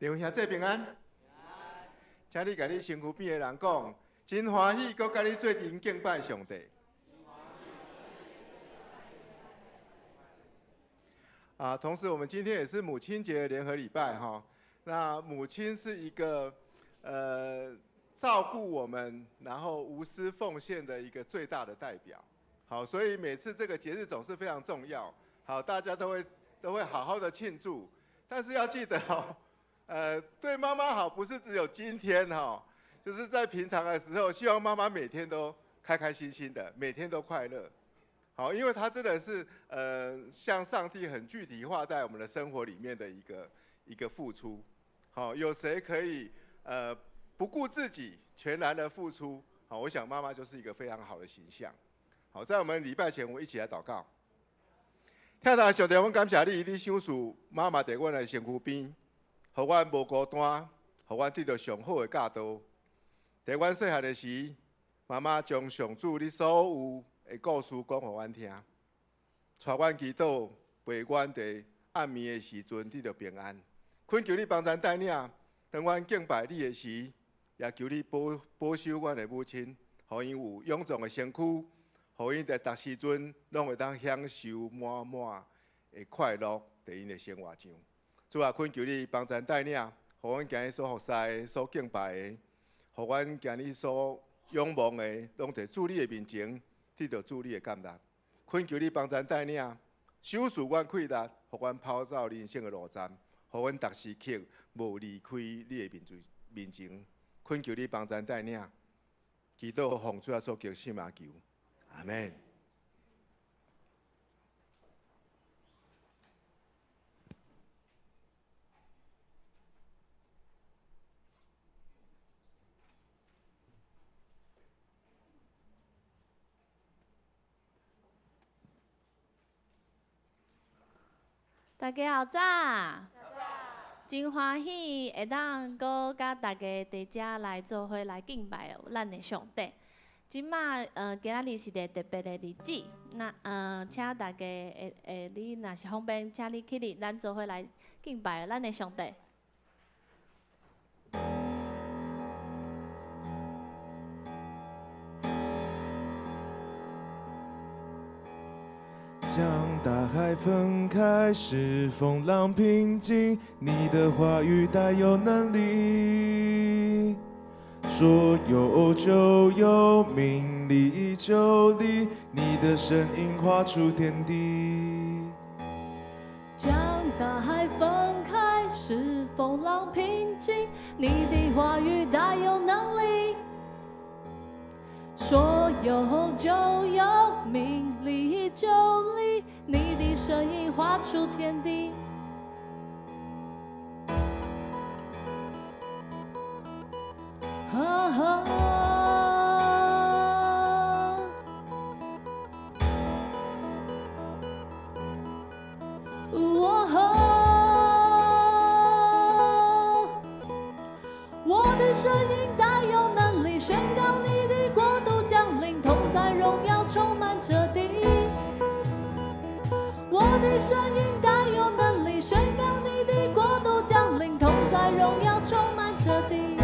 弟兄兄姊平安，請你共你身軀邊的人講，真歡喜，閣佮你做陣敬拜上帝。啊，同時我們今天也是母親節聯合禮拜哈。那母親是一個照顧我們，然後無私奉獻的一個最大的代表。好，所以每次這個節日總是非常重要。好，大家都會好好的慶祝，但是要記得哦，對媽媽好不是只有今天哈，就是在平常的時候，希望媽媽每天都開開心心的，每天都快樂。好，因為她真的是像上帝很具體化在我們的生活裡面的一個付出。好，有誰可以不顧自己全然的付出？好，我想媽媽就是一個非常好的形象。好，在我們禮拜前，我們一起來禱告。天父上帝，阮感謝你，你賞賜媽媽佇阮的身軀邊，予阮無孤單，予阮得著上好的教導。佇阮細漢的時，媽媽將上主你所有的故事講予阮聽，帶阮祈禱，陪阮佇暗暝的時陣得著平安。懇求你幫贊帶領，當阮敬拜你的時，也求你保守阮的母親，予𪜶有勇壯的身軀，予𪜶佇逐時陣攏會當享受滿滿的快樂，佇𪜶的生活上。主啊，懇求你幫贊帶領，予阮今日所服侍的、所敬拜的，予阮今日所仰望的，攏佇主你的面前得著主你的感恩。懇求你幫贊帶領，賞賜阮氣力，予阮跑走人生的路站，予阮逐時刻無離開你的面前。懇求你幫贊帶領，祈禱奉主耶穌基督聖名求，阿門。大家好早，真歡喜會當閣佮大家佇遮來做伙來敬拜咱的上帝。這馬今仔日是一個特別的日子，那請大家會會你若是方便，請你起立，咱做伙來敬拜咱的上帝。將大海分開，使風浪平靜。你的話語帶有能力，說有就有，命立就立。你的聲音劃出天地。將大海分開，使風浪平靜。你的話語帶有能力，說有就有，命立就立。你的聲音劃出天地。啊哈！我的聲音帶有能力，宣告你的國度降臨，同在榮耀充滿這地。我的聲音帶有能力，宣告你的國度降臨，同在榮耀充滿這地。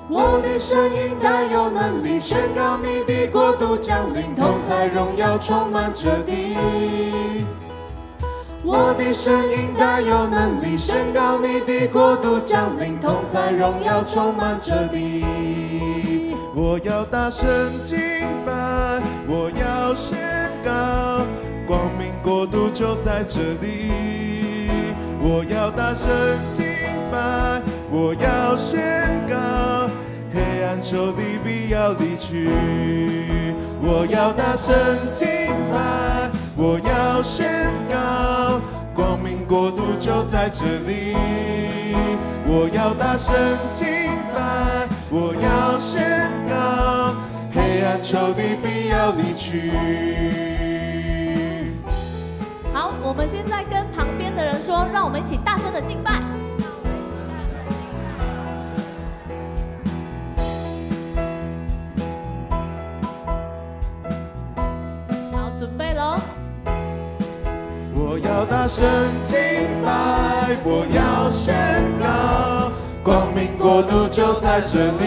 我的聲音帶有能力，宣告你的國度降臨，同在榮耀充滿這地。我的聲音帶有能力，宣告你的國度降臨，同在榮耀充滿這地。我要大聲敬拜，我要宣告，光明國度就在這裡。我要大聲敬拜，我要宣告，黑暗仇敵必要離去。我要大聲敬拜，我要宣告，光明國度就在這裡。我要大聲敬拜，我要宣告，黑暗仇敵必要離去。好，我們現在跟旁邊的人說，讓我們一起大聲的敬拜。好，準備嘍！我我要大聲敬拜，我要宣告，光明國度就在這裡。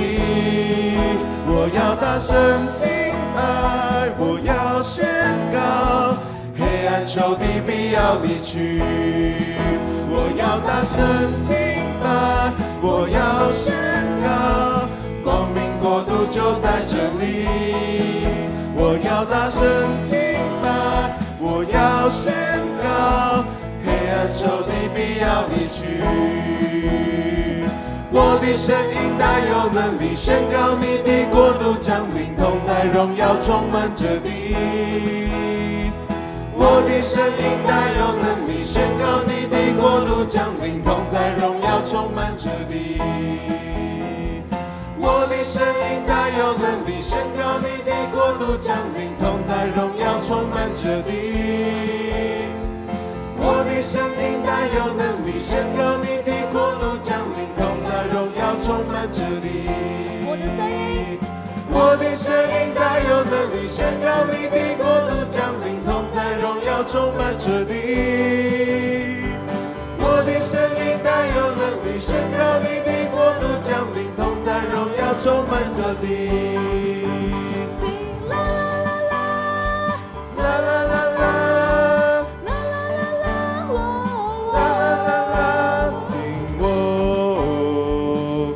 我要大聲敬拜，我要宣告，黑暗仇敵必要離去。我要大聲敬拜，我要宣告，光明國度就在這裡。我要大聲敬拜，我要宣告，黑暗仇敵必要離去。我的聲音大有能力，宣告你的國度降臨，同在榮耀充滿這地。我的聲音大有能力，宣告你的國度降臨，同在榮耀充滿這地。我的聲音大有能力，宣告你的國度降臨，同在榮耀充滿這地。我的聲音大有能力，宣告你的國度降臨，同在榮耀充滿這地。我的聲音，我的聲音大有能力，宣告你的國度降臨，同在榮耀充滿這地。我的聲音大有能力，宣告你的國度降臨，同在榮耀充滿這地。 Sing 啦啦啦啦啦啦啦，啦啦啦啦，我啦啦啦啦，Sing 我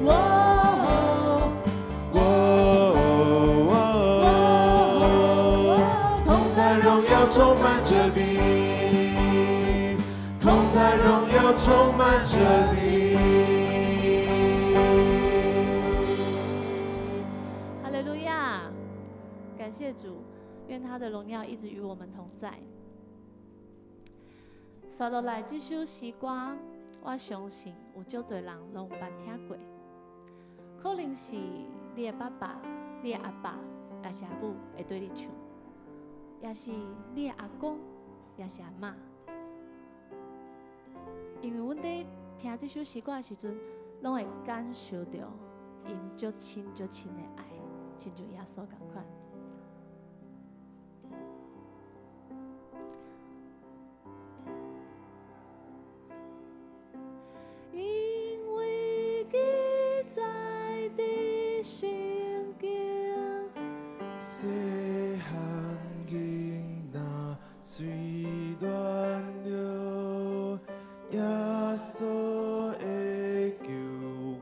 我我我，同在榮耀充滿這地，同在榮耀充滿這地。哈利路亞！感謝主，願他的榮耀一直與我們同在。紲落來這首詩歌，我相信有足濟人攏捌聽過。可能是你的爸爸、你的阿爸、抑是阿母會對你唱，抑是你的阿公，抑是阿嬤。因為阮佇聽這首詩歌的時陣，攏會感受著𪜶足深足深的愛，親像耶穌仝款。因為記載佇聖經，細漢囡仔雖軟弱，耶穌會救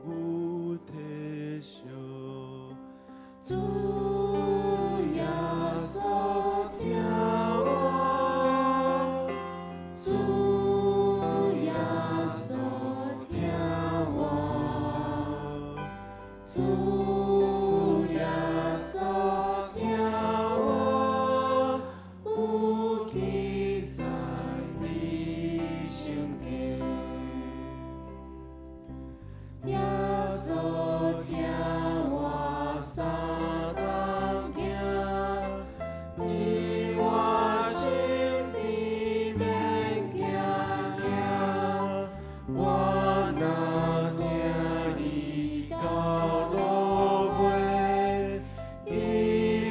有體恤。主耶穌疼我，主耶穌疼我，主耶穌疼我，有記載佇聖經。耶穌疼我三同行，伫我身邊免驚驚，我若聽伊到落尾，伊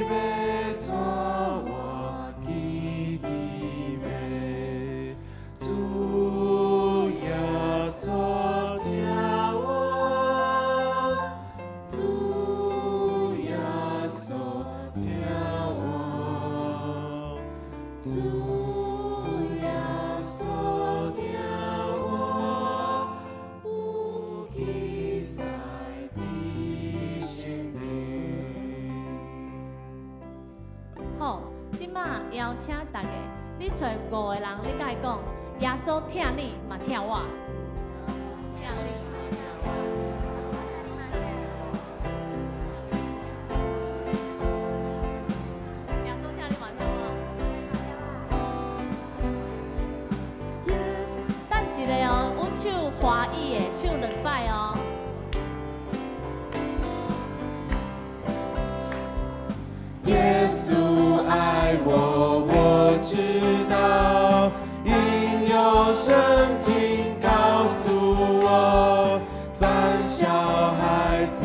欲帶我去彼尾。主耶穌疼我，主耶穌疼我。主耶穌疼我，有記載佇聖經。好，這馬邀請大家，你揣五个人，你共伊講，耶穌疼你，嘛疼我。疼你。耶穌疼你嘛疼我。等一下哦，阮唱華語的，唱兩擺哦。耶穌愛我，我知道，因有聖經告訴我，凡小孩子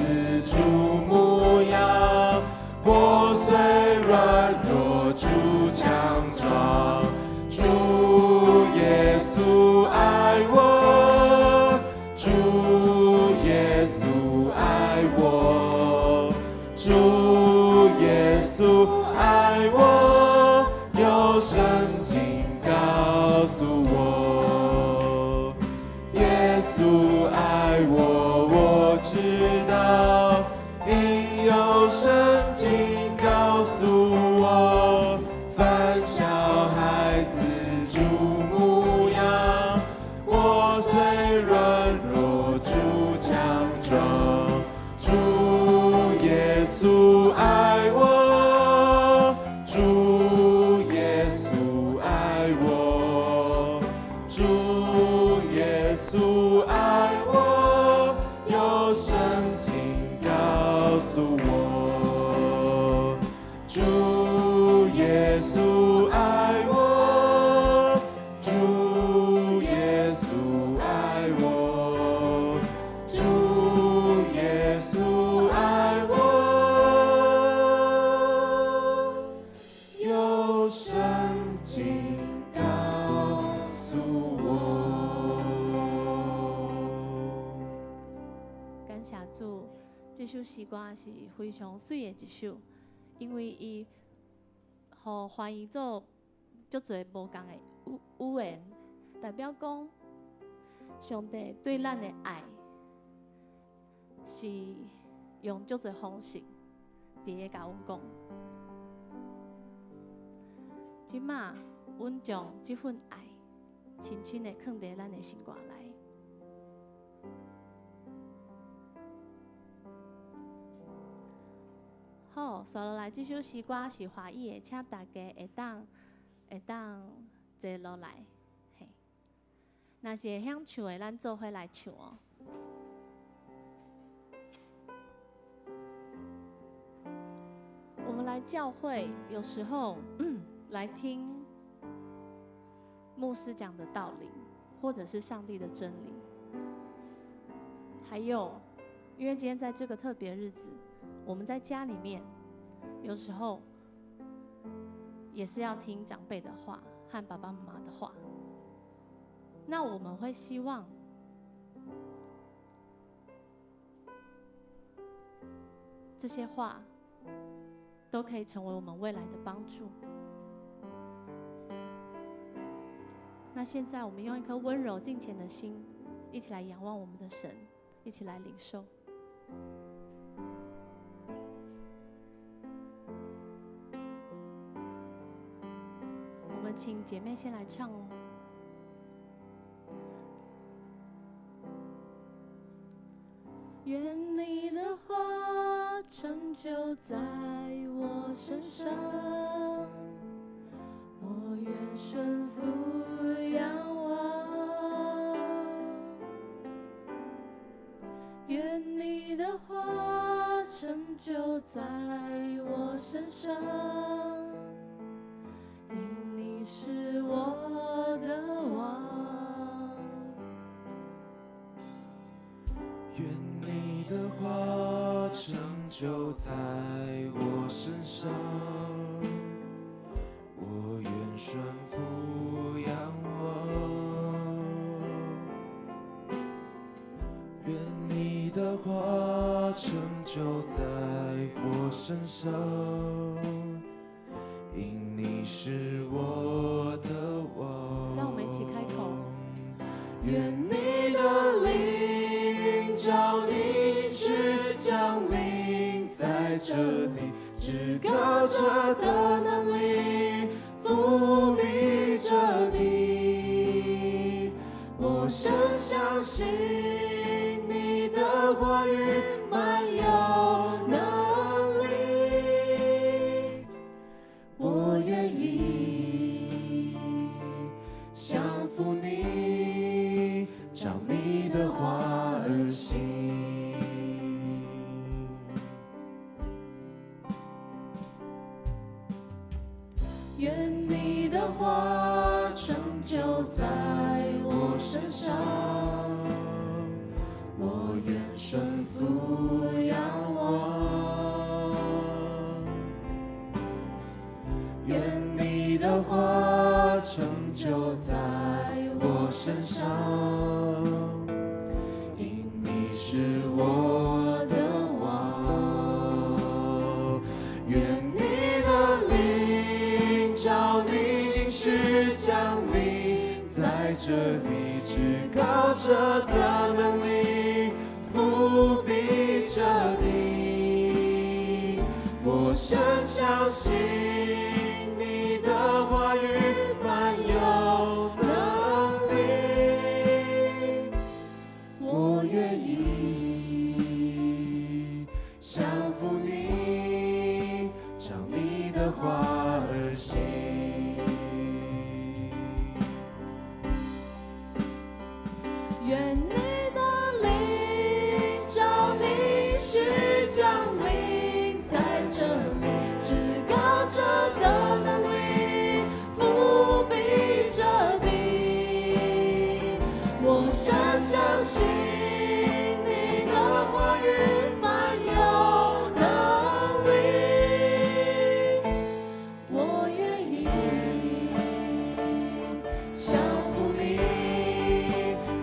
出牧養，我雖軟弱，主強壯，主耶圣经告诉我，耶稣爱我，我知道，因有圣经告诉我，凡小孩子主牧养，我虽软弱，主强壮，主耶稣爱我，主耶稣爱我，主耶稣爱我，有圣经告诉我，主耶稣爱我，主耶稣爱我，主耶稣爱我，有圣经告诉我。感谢主，這首詩歌是非常媠的一首，因為伊予翻譯做足濟無仝的語言，代表講上帝對咱的愛是用足濟方式佇咧共阮講。這馬，阮將這份愛深深的囥佇咱的心肝內。好，紲落來這首詩歌是華語的，請大家會當坐落來。嘿，若是會曉唱的，咱做伙來唱哦。我們來教會，有時候來聽牧師講的道理，或者是上帝的真理。還有，因為今天在這個特別日子，我們在家裡面，有時候也是要聽長輩的話和爸爸媽媽的話。那我們會希望這些話都可以成為我們未來的幫助。那現在我們用一顆溫柔敬虔的心，一起來仰望我們的神，一起來領受。我們請姐妹先來唱哦。願你的話成就在我身上，我願順服仰望。願你的話成就在我身上，因你是我的王。願你的話成就在我身上，我願順服仰望。願你的話成就在我身上，因你是我的王。讓我們一起開口。願你的靈照你是降臨在這裡，至高者的能力覆庇這地。我深相信你的話語滿有能力，我願意降服你，照你的話而行。願你的話成就在我身上，我願順服仰望。願你的話成就在我身上，因你是我的王。願你的靈照你許降臨在這裡，至高者的能力覆庇這地。我深相信你的話語滿有能力，我願意降服你，照你的話而行。願你的靈照你許降臨在這裡，至高者的能力覆庇這地。我深相信你的話語滿有能力，我願意降服你，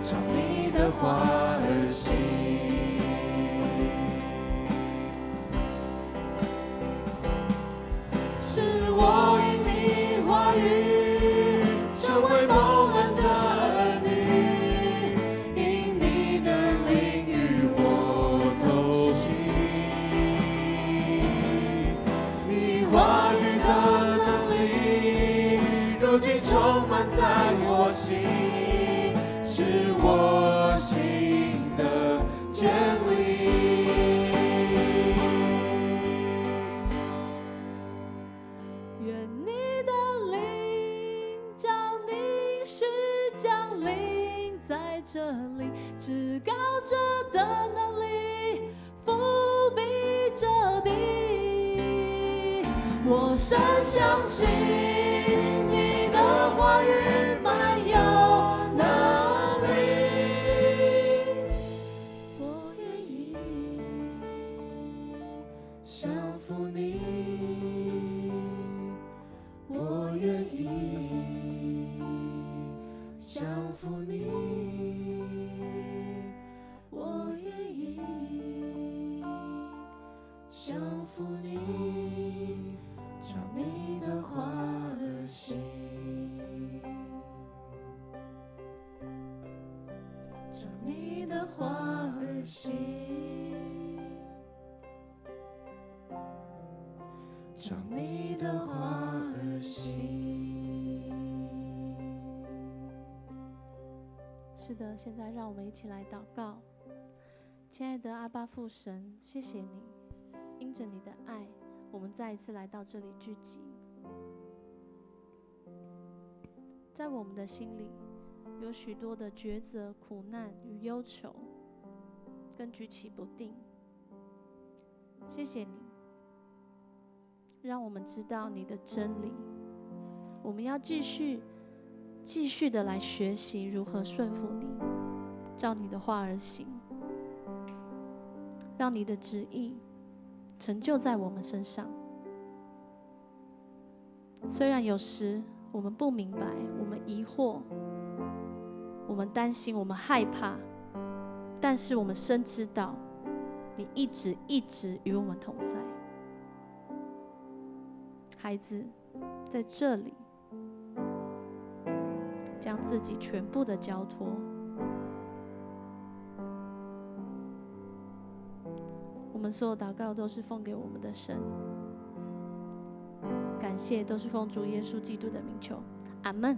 照你的話而行。使我因你話語成為蒙恩的兒女，因你的靈與我同行。你話語的能力如今充滿在我心，是我心的堅立。願你的靈照你許降臨在這裡，至高者的能力覆庇這地。我深相信你的話語滿有能力，我願意降服你，我願意降服你，我願意降服你，照你的話而行。照你的話而行。照你的話而行。是的，現在讓我們一起來禱告。親愛的阿爸父神，謝謝你，因着你的愛，我們再一次來到這裡聚集。在我們的心裡，有許多的抉擇、苦難與憂愁，跟舉起不定。謝謝你，讓我們知道你的真理。我們要繼續、繼續的來學習如何順服你，照你的話而行，讓你的旨意成就在我們身上。雖然有時我們不明白，我們疑惑，我們擔心，我們害怕，但是我們深知道，你一直一直與我們同在。孩子，在這裡，將自己全部的交託。我們所有禱告都是奉給我們的神，感謝都是奉主耶穌基督的名求，阿門。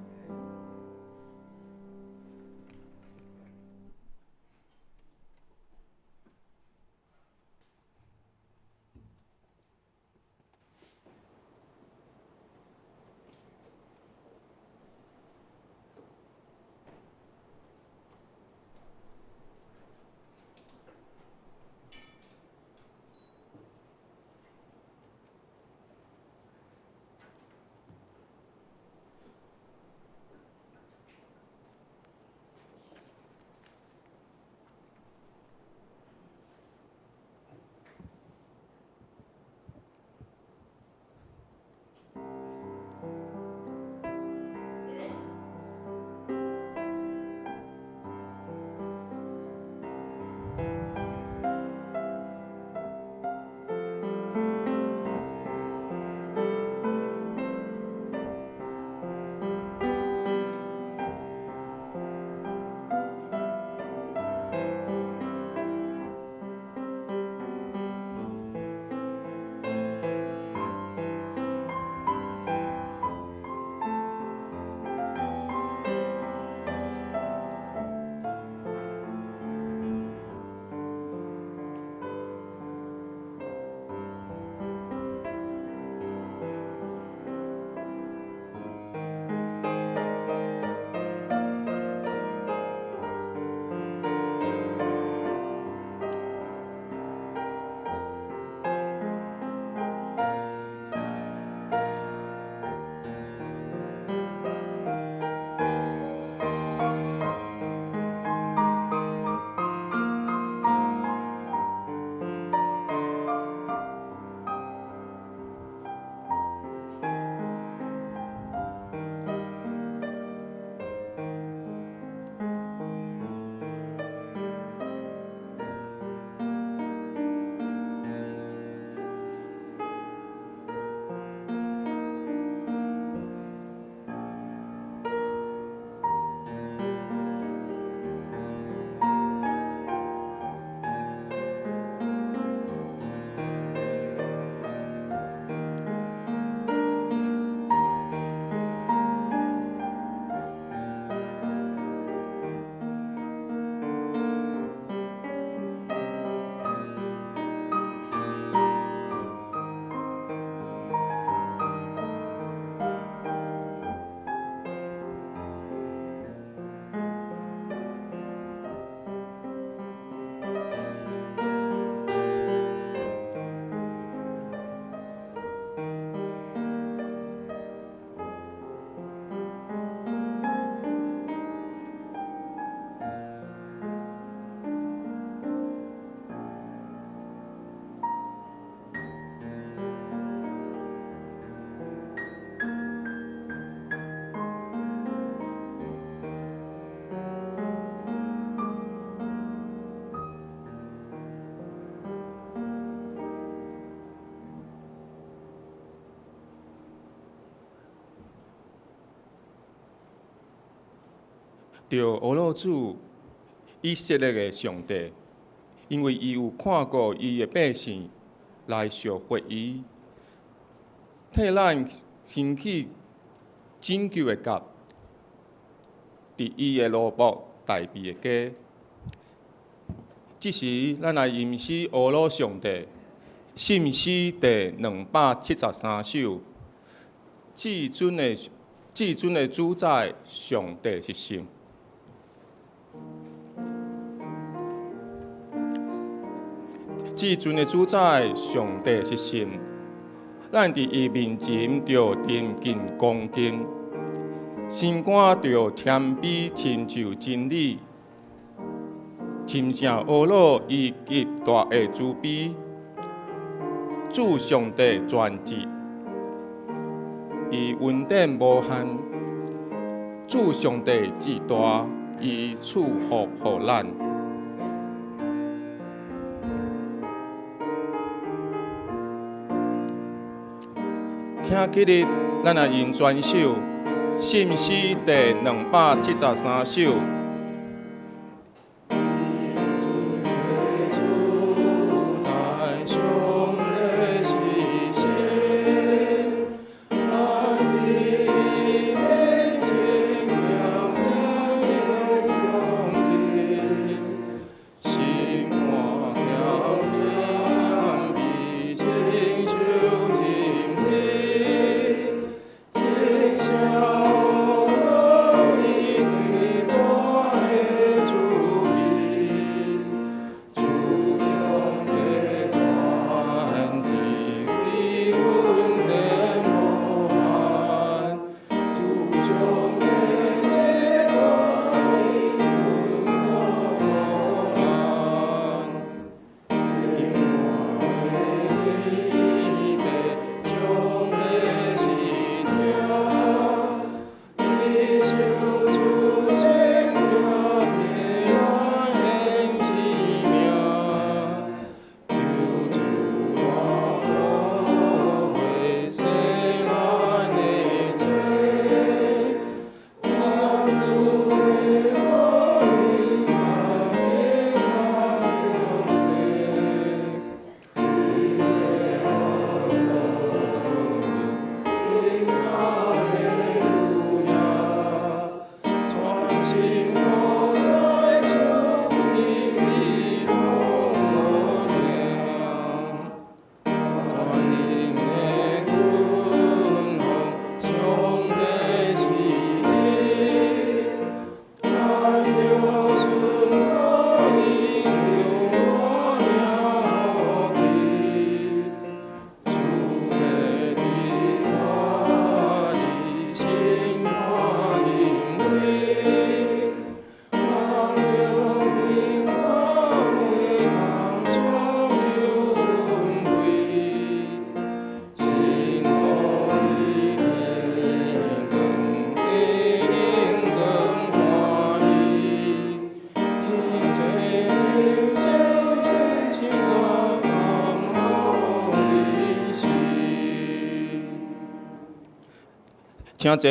著呵咾主以色列的上帝，因為伊有看顧伊的百姓來贖回伊，替咱掀起拯救的角，佇伊的奴僕大衛的家。這時，咱來吟詩呵咾上帝，信詩第273首。至尊的主宰，上帝是神。至尊的主宰，上帝是神。咱佇伊面前著沉浸恭敬，心肝著謙卑，親像真理，親像呵咾伊極大的慈悲。主上帝全智，伊恩典無限。主上帝至大，伊賜福予咱。請起立，咱來吟全首，信詩第273首。請坐。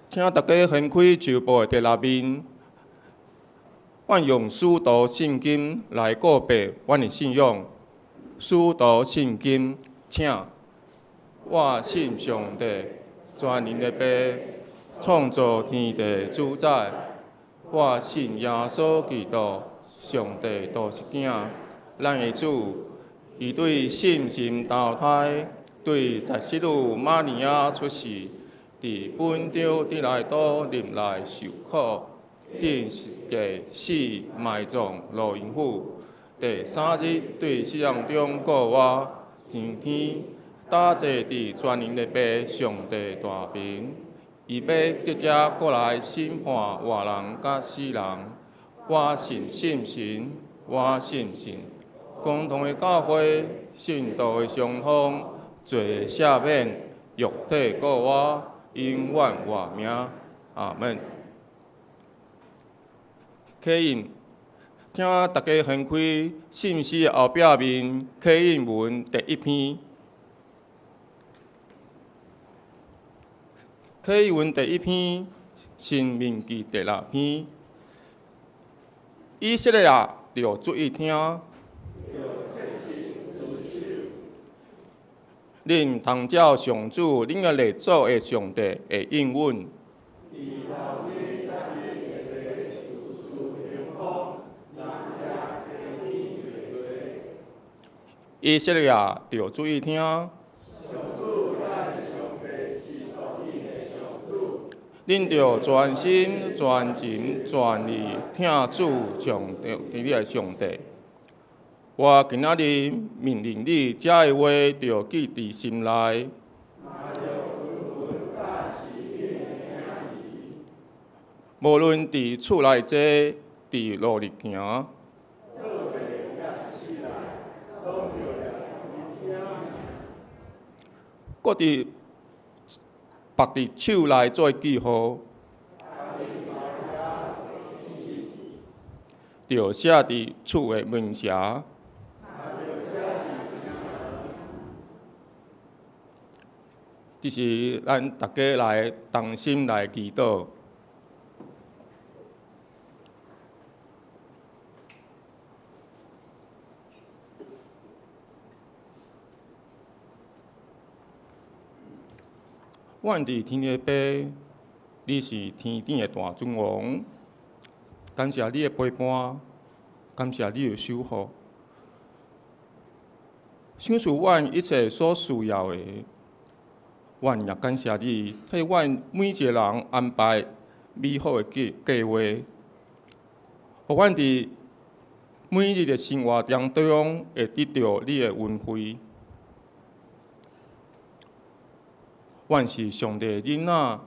請大家掀開周報的第六面，阮用使徒信經來告白阮的信仰。使徒信經，請。我信上帝，全能的父，創造天地主宰。我信耶穌基督，上帝獨生囝，咱的主。伊對聖神投胎，對十七女瑪利亞出世，佇本丟彼拉多入內受苦，釘十架死埋葬落陰府，第三日對死人中復活，上天，搭坐佇全能的父上帝大爿，伊欲佇遮閣來審判活人佮死人。我信聖神，我信神。共同的教會，信徒的相通，罪的赦免，肉體復活，永遠活命。阿門。啟印，請大家掀開信詩的後壁面，啟印文第一篇。啟文第一篇，申命記第六篇。以色列啊，著注意聽。恁通照上主恁的列祖的上帝的應允。以色列啊，著注意聽。恁著全心、全情、全意疼主上帝，你的上帝。我今仔日命令你，這个話著記佇心內。無論佇厝內坐，佇路裡行，閣佇縛佇手內做記號，著寫佇厝的門欹。這是咱大家來同心來祈禱。阮佇天的父，你是天頂的大君王，感謝你的陪伴，感謝你的守護，賞賜阮一切所需要的。阮也感謝你，替阮每一个人安排美好的計劃，予阮佇每日的生活當中會得著你的恩惠。阮是上帝的囡仔，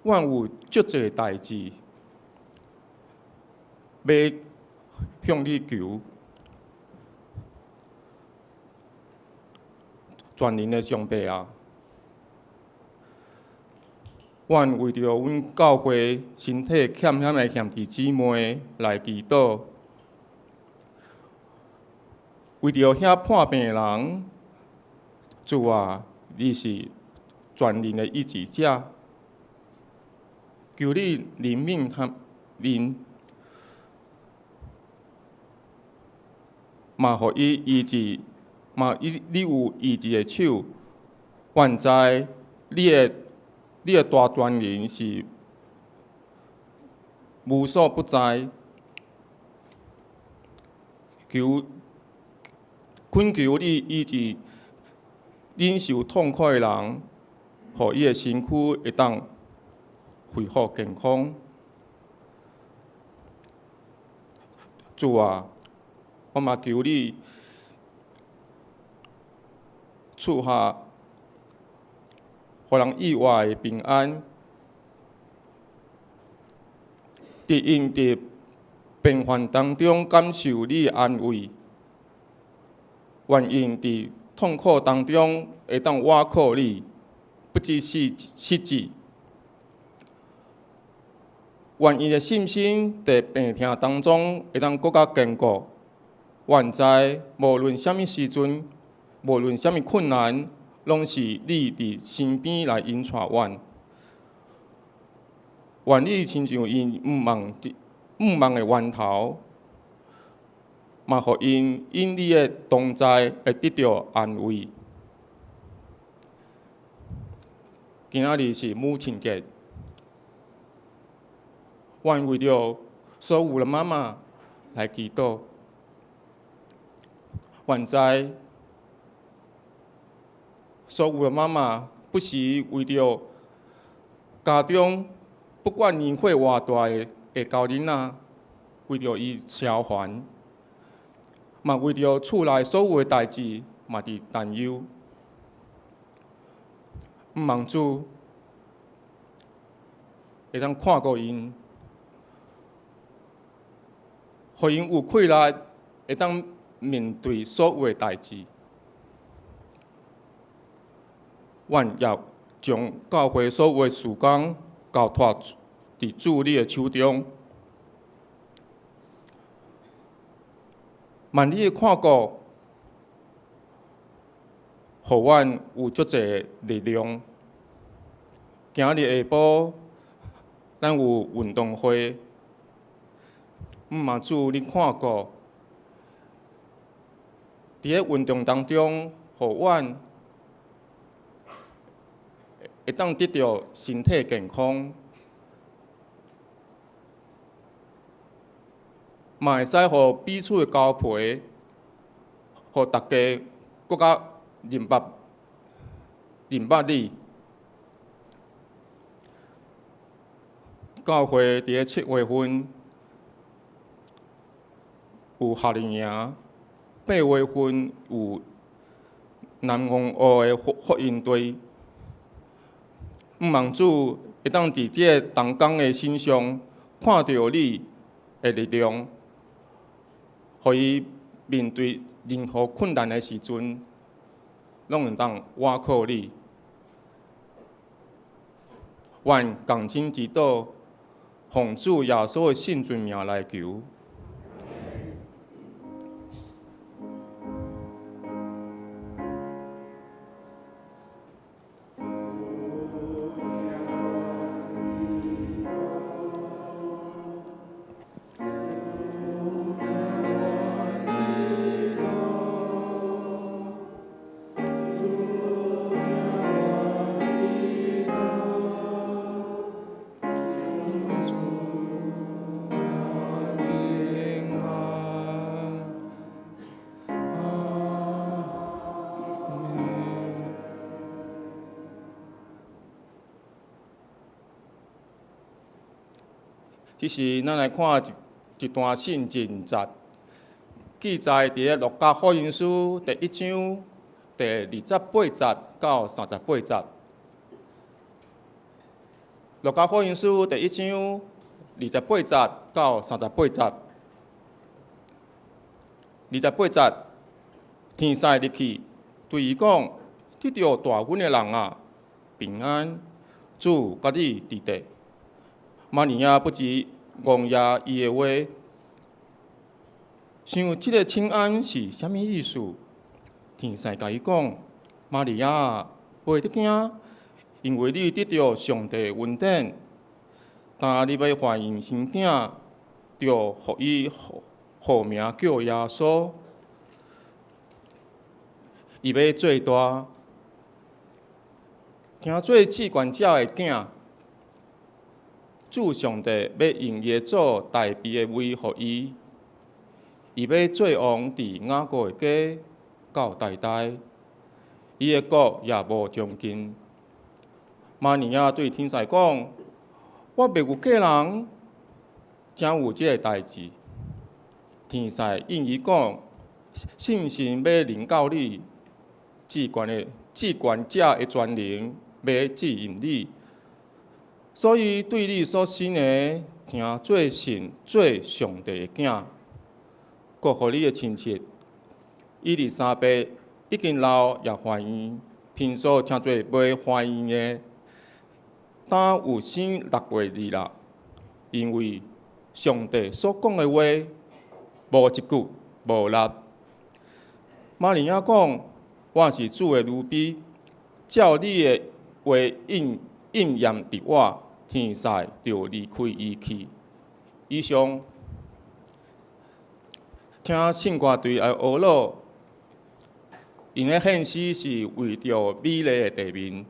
阮有足濟代誌欲向你求。全能的上帝啊，阮為著阮教會身體欠險的兄弟姊妹來祈禱，為著遐破病的人，主啊，你是全能的醫治者，求你憐憫他𪜶，嘛予伊醫治。嘛，你有醫治的手，阮知你的大權能是無所不在。懇求你醫治忍受痛苦的人，予伊的身軀會當恢復健康。主啊，我嘛求你賜下予人意外的平安，佇𪜶佇病患當中感受你的安慰，願𪜶佇痛苦當中會當倚靠你，不致失志。願𪜶的信心佇病痛當中會當閣較堅固。願知無論啥物時陣，無論啥物困難，攏是你佇身邊來引帶阮。願你親像𪜶毋望的源頭，嘛予𪜶因你的同在會得著安慰。今仔日是母親節，阮為著所有的媽媽來祈禱。願知所有的媽媽不時為著家中不管年歲偌大的查某囡仔，為著伊操煩，嘛為著厝內所有的代誌嘛佇擔憂。毋望主會當看顧𪜶，予𪜶有氣力會當面對所有的代誌。阮也將教會所有的事工交託佇主你的手中，萬你的看顧，予阮有足濟力量。今日下晡，咱有运动會，毋望主你看顧，佇咧運動當中，予阮會當得著身體健康，嘛會使予彼此的交陪，予大家閣較認捌你。教會佇咧7月份有夏令營，8月份有南方澳的福音隊。毋望主會當佇這個同工的身上看著你的力量，予伊面對任何困難的時陣，攏會當倚靠你。願共心祈禱，奉主耶穌的聖尊名來求。這時，咱來看一段聖經節，記載佇咧《路加福音書》第一章第28節到38節。《路加福音書》第一章28節到38節。28節，天使入去對伊講：得著大恩的人啊，平安，主佮你佇咧。瑪利亞不住戇掖伊的話，想這个請安是啥物意思？天使共伊講：瑪利亞，袂得驚，因為你得著上帝恩典。當你欲懷孕生囝，著予伊號名叫耶穌。伊欲做大，成做至懸者的囝。主上帝欲用伊的祖大衛的位予伊，伊欲做王佇雅各的家到代代，伊的國也無終盡。瑪利亞對天使講：我袂有嫁人，怎有這个代誌？天使應伊講：聖神欲臨到你，至懸者的全能欲指引你。所以對你所生的，成做神做上帝的囝，閣予你的親戚伊麗莎白已經老也懷孕，平素稱做袂懷孕的，當有生6個月爾啦。因為上帝所講的話，無一句無落。瑪利亞講：我是主的奴婢，照你的話應驗佇我。天使就離開伊去。以上，請聖歌隊來學樂，𪜶的獻詩是為著美麗的地面。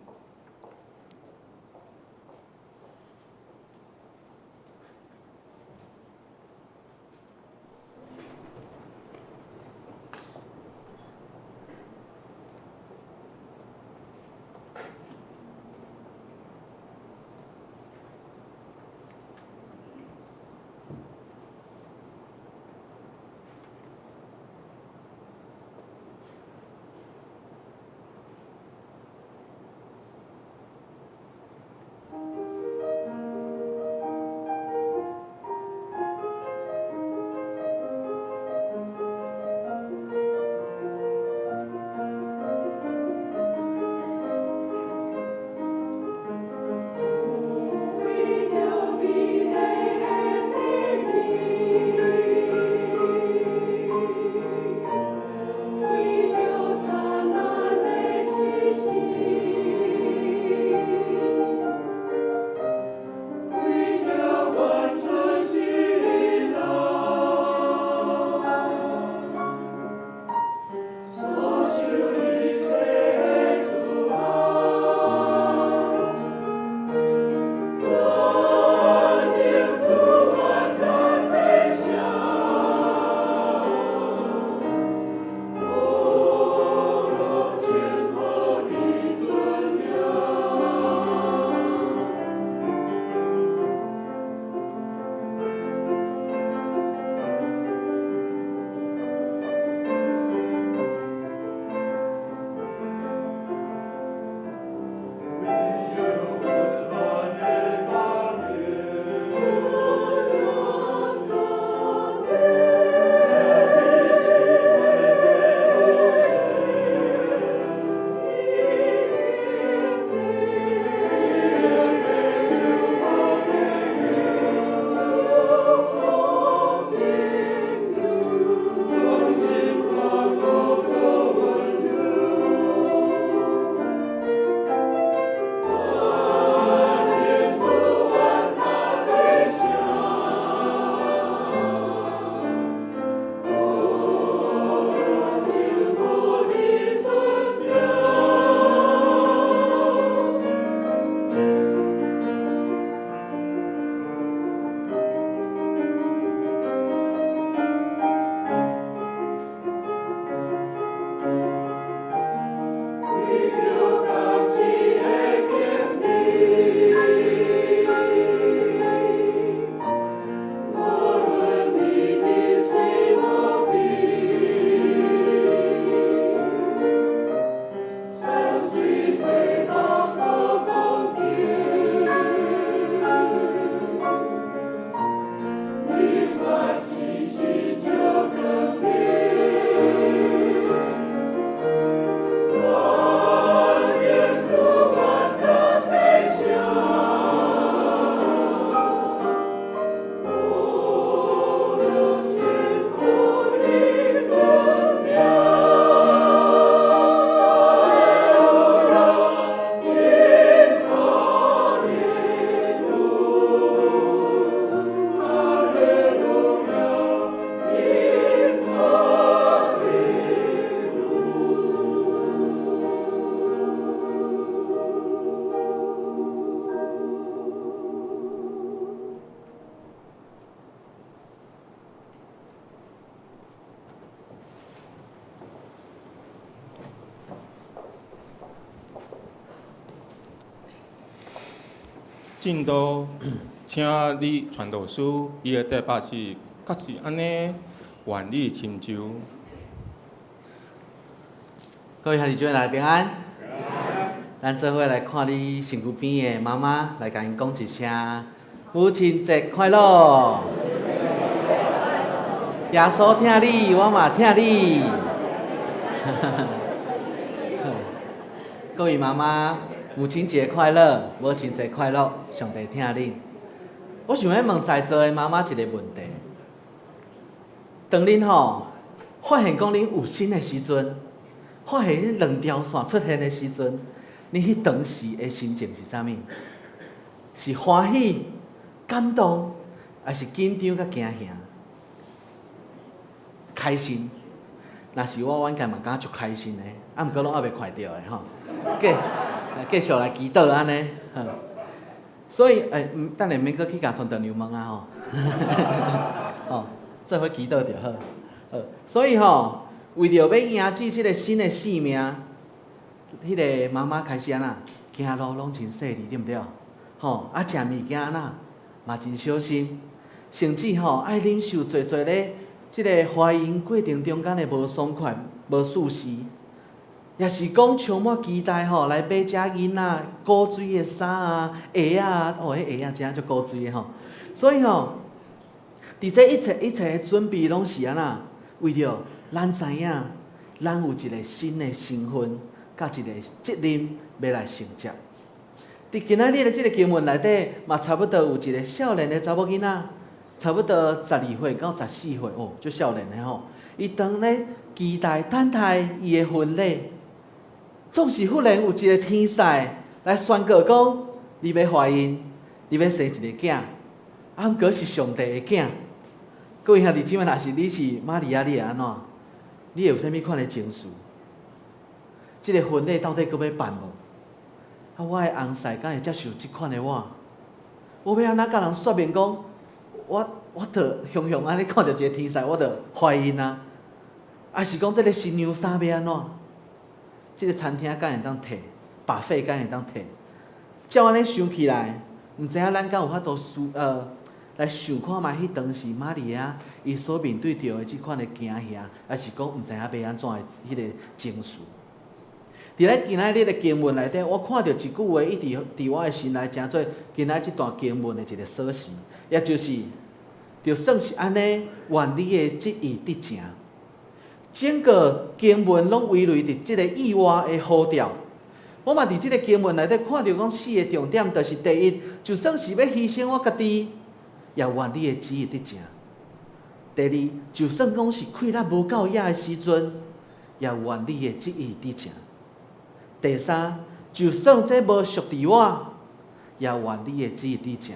真道，請你傳道師，伊的題目是確是按呢，願意深究。各位兄弟姊妹來平安。咱做伙來看你身軀邊的媽媽，來共𪜶講一聲母親節快樂。耶穌疼你，我嘛疼你。各位媽媽，母親節快樂，母親節快樂，上帝疼你。我想欲問在座的媽媽一个問題：當恁吼發現講恁有身的時陣，發現彼兩條線出現的時陣，你彼當時的心情是啥物？是歡喜、感動，抑是緊張佮驚嚇？開心。若是我，我應該嘛感覺足開心的，啊，毋過攏猶未看著的吼。繼繼續來祈禱按呢，所以，欸，等下毋免閣去共傳道娘問啊吼。吼，做伙祈禱就好。好，所以吼，為著欲迎接這个新的生命，彼个媽媽開始按怎，行路攏真細膩，對毋對？吼，啊，食物件按怎，嘛真小心，甚至吼愛忍受濟濟咧，這个懷孕過程中間的無爽快、無舒適，也是講充滿期待吼，來買遮囡仔古錐的衫啊、鞋仔，哦，彼鞋仔真正足古錐的吼。所以吼，佇這一切一切的準備攏是按怎？為著咱知影，咱有一个新的身份，佮一个責任欲來承接。佇今仔日的這个經文內底，嘛差不多有一个少年的查某囡仔，差不多12歲到14歲，哦，足少年的吼。伊當咧期待等待伊的婚禮，總是忽然有一个天使來宣告講：你欲懷孕，你欲生一个囝，啊，毋過是上帝的囝。各位兄弟姊妹，若是你是瑪利亞，你會按怎？你會有啥物款的情緒？這个婚禮到底閣欲辦無？啊，我的翁婿敢會接受這款的我？我欲按怎共人說明講？我著雄雄按呢看著一个天使，我著懷孕啊！抑是講這个新娘衫欲按怎？這个餐廳敢會當提？buffet 敢會當提？照按呢想起來，毋知影咱敢有法度思來想看覓彼當時瑪利亞伊所面對著的這款的驚嚇，抑是講毋知影欲按怎的彼个情緒。佇咧今仔日的經文內底，我看著一句話，一直佇我的心內，成做今仔這段經文的一个鎖匙，也就是，就算是按呢，願你的旨意得成。整個經文攏圍繞佇這个意外的呼召。我嘛佇這个經文內底看著講四个重點，就是第一，就算是欲犧牲我家己，也願你的旨意得成。第二，就算講是氣力無夠野的時陣，也願你的旨意得成。第三，就算這無屬佇我，也願你的旨意得成。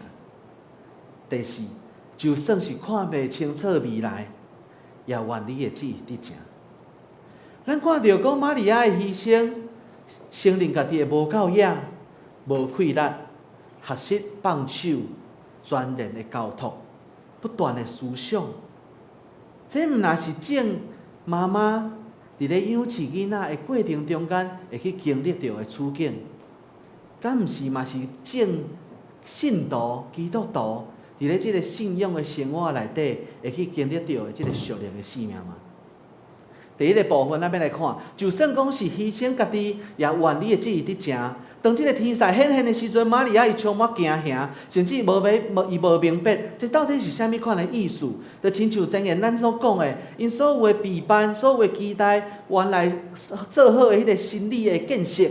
第四，就算是看袂清楚未來，也願你的旨意得成。咱看著講瑪利亞的犧牲，承認家己的無夠野、無氣力，學習放手，全然的交託，不斷的思想。這毋若是種媽媽佇咧養飼囡仔的過程中間會去經歷著的處境，敢毋是嘛是種信徒、基督徒佇咧這个信仰的生活內底會去經歷著的這个屬靈的生命嗎？第一个部分，咱欲來看，就算講是犧牲家己，也願你的旨意得成。當這个天使顯現的時陣，瑪利亞伊充滿驚嚇，甚至無欲無伊無明白，這到底是啥物款的意思？就親像前言咱所講的，𪜶所有的備辦、所有的期待，原來做好的彼个心理的建設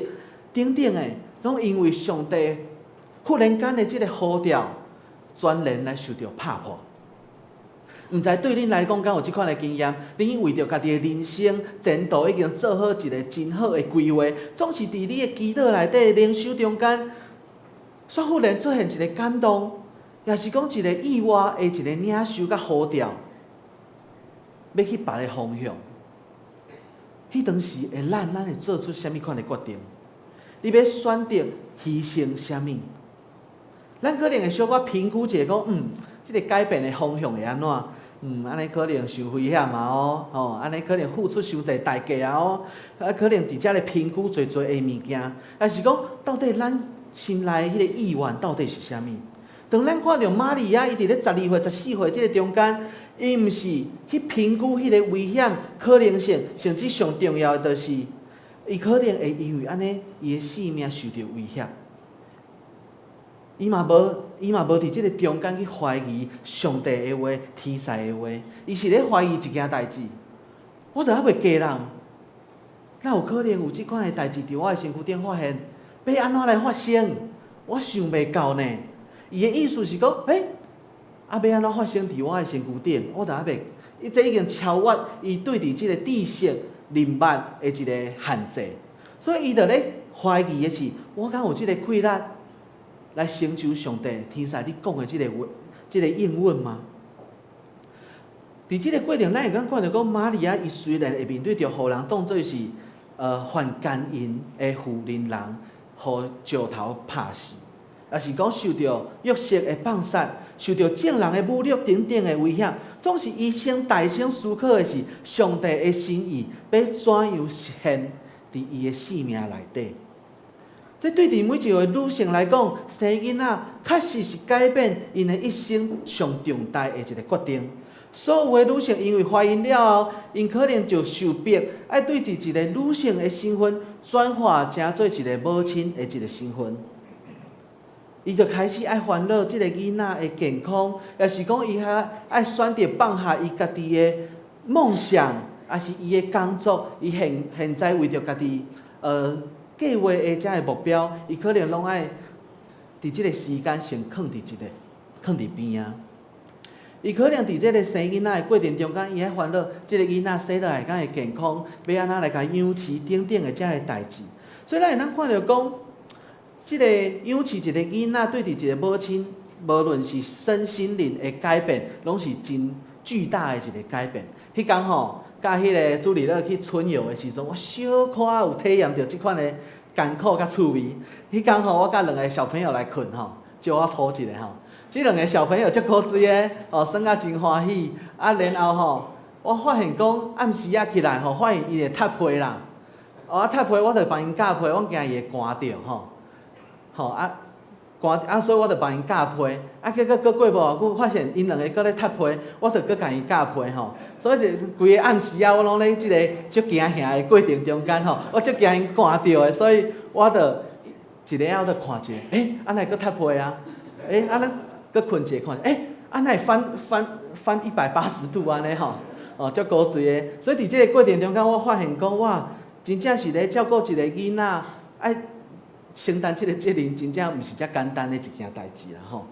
等等的，攏因為上帝忽然間的這个呼召，全然來受著拍破。毋知對恁來講，敢有這款的經驗？恁為著家己的人生前途已經做好一个真好的規劃，總是佇你的祈禱內底、靈修中間，煞忽然出現一个感動，抑是講一个意外的一个領受佮呼召，欲去別个方向。彼當時的咱，咱會做出啥物款的決定？你欲選擇犧牲啥物？咱可能會小可評估一下，講這个改變的方向會按怎？按呢可能傷危險啊哦，吼，按呢可能付出傷濟代價啊哦，啊，可能佇遮咧評估濟濟的物件，抑是講到底咱心內彼個意願到底是啥物。當咱看著瑪利亞，伊佇咧12歲、14歲這个中間，伊毋是去評估彼个危險可能性，甚至上重要的就是，伊可能會因為按呢，伊的性命受著威脅。伊嘛無佇這个中間去懷疑上帝的話、天使的話，伊是咧懷疑一件代誌。我都猶未嫁人，哪有可能有這款的代誌佇我的身軀頂發現？欲按怎來發生？我想袂到呢。伊的意思是講，欸，啊，欲按怎發生佇我的身軀頂？我都猶未，伊這已經超越伊對佇這個知識認捌的一个限制，所以伊就咧懷疑的是，我敢有這个氣力來成就上帝天使你講的這个話，這个應允嗎？佇這个過程，咱會當看著講，瑪利亞伊雖然會面對著予人當做是犯姦淫的婦人人，予石頭拍死，抑是講受著約瑟的放殺，受著眾人的侮辱等等的危險，總是伊先大聲思考的是上帝的心意欲怎樣實現佇伊的生命內底。這對佇每一个女性來講，生囡仔確實是改變𪜶的一生上重大的一个決定。所有的女性因為懷孕了後，𪜶可能就受迫愛對佇一个女性的身份轉化成做一个母親的一个身份。伊就開始愛煩惱這个囡仔的健康，抑是講伊較愛選擇放下伊家己的夢想，抑是伊的工作，伊現現在為著家己計畫的這个目標，伊可能攏愛佇這个時間先囥佇一个，囥佇邊仔。伊可能佇這个生囡仔的過程中間，伊愛煩惱這个囡仔生落來敢會健康，欲按怎來共養飼等等的這个代誌。所以咱會當看著講，這个養飼一个囡仔，對佇一个母親，無論是身心靈的改變，攏是真巨大的一个改變。彼工吼，佮彼个主日樂去春遊的時陣，我小可有體驗著這款的艱苦佮趣味。彼工吼，我佮兩个小朋友來睏吼，借我抱一下吼。這兩个小朋友足古錐的，吼，耍甲真歡喜。啊，然後吼，我發現講暗時仔起來吼，發現伊會踢被啦。哦，啊，踢被我就幫𪜶蓋被，我驚伊會寒著吼。吼啊，寒啊，所以我就幫𪜶蓋被。啊，結果閣過無偌久，發現𪜶兩个閣咧踢被，我就閣共𪜶蓋被吼。所以就規个暗時仔，我攏咧這个足驚嚇的過程中間吼，我足驚𪜶寒著的，所以我就一个仔就看一下，欸，啊哪會閣踢被啊？欸，啊咱閣睏一下看，欸，啊哪會翻翻翻180度按呢吼？哦，足古錐的。所以佇這个過程中間，我發現講，哇，真正是咧照顧一个囡仔，愛承擔這个責任，真正毋是遮簡單的一件代誌啦吼。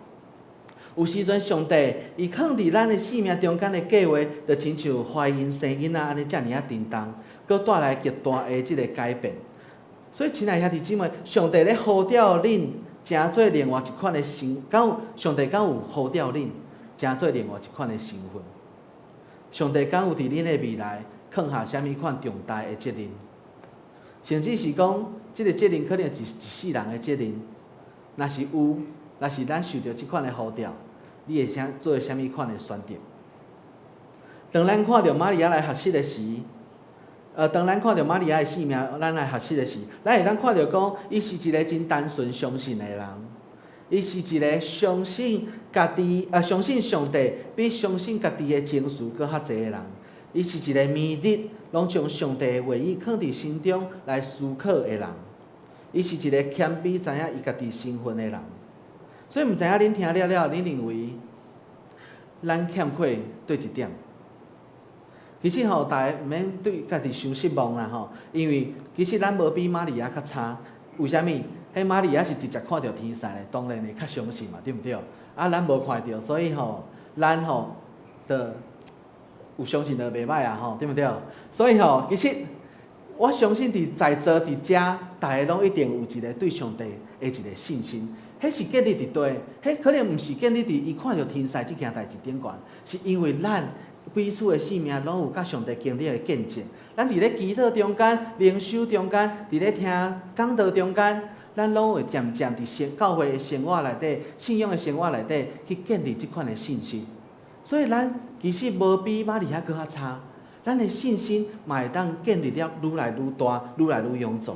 有時陣上帝伊囥佇咱的生命中間的計劃，就親像懷孕生囡仔按呢遮爾仔沉重，閣帶來極大的這个改變。所以，親愛兄弟姊妹，上帝咧呼召恁，成做另外一款的身，敢有上帝敢有呼召恁，成做另外一款的身份？上帝敢有佇恁的未來囥下啥物款重大的責任？甚至是講，這个責任可能是一世人的責任。若是有，若是咱受著這款的呼召，你會啥做啥物款的選擇？當咱看著瑪利亞來學習的時，當咱看著瑪利亞的生命，咱來學習的時，咱會當看著講，伊是一个真單純相信的人，伊是一个相信家己，相信上帝比相信家己的情緒閣較濟的人。伊是一个每日攏將上帝的話語囥佇心中來思考的人。伊是一个謙卑知影伊家己身份的人。所以毋知影恁聽了了，恁認為咱欠缺佗一點？其實吼，大家毋免對家己傷失望啦吼，因為其實咱無比瑪利亞較差。為啥物？彼瑪利亞是直接看著天使的，當然會較相信嘛，對毋對？啊，咱無看著，所以吼，咱吼就有相信就袂䆀啊吼，對毋對？所以吼，其實我相信佇在座佇遮，大家攏一定有一个對上帝的一个信心。彼是建立佇佗？彼可能毋是建立佇伊看著天使這件代誌頂懸，是因為咱彼此的生命攏有佮上帝經歷的見證。咱佇咧祈禱中間、靈修中間、佇咧聽講道中間，咱攏會漸漸佇生教會的生活內底、信仰的生活內底去建立這款的信心。所以咱其實無比瑪利亞閣較差，咱的信心嘛會當建立了愈來愈大、愈來愈踴壯。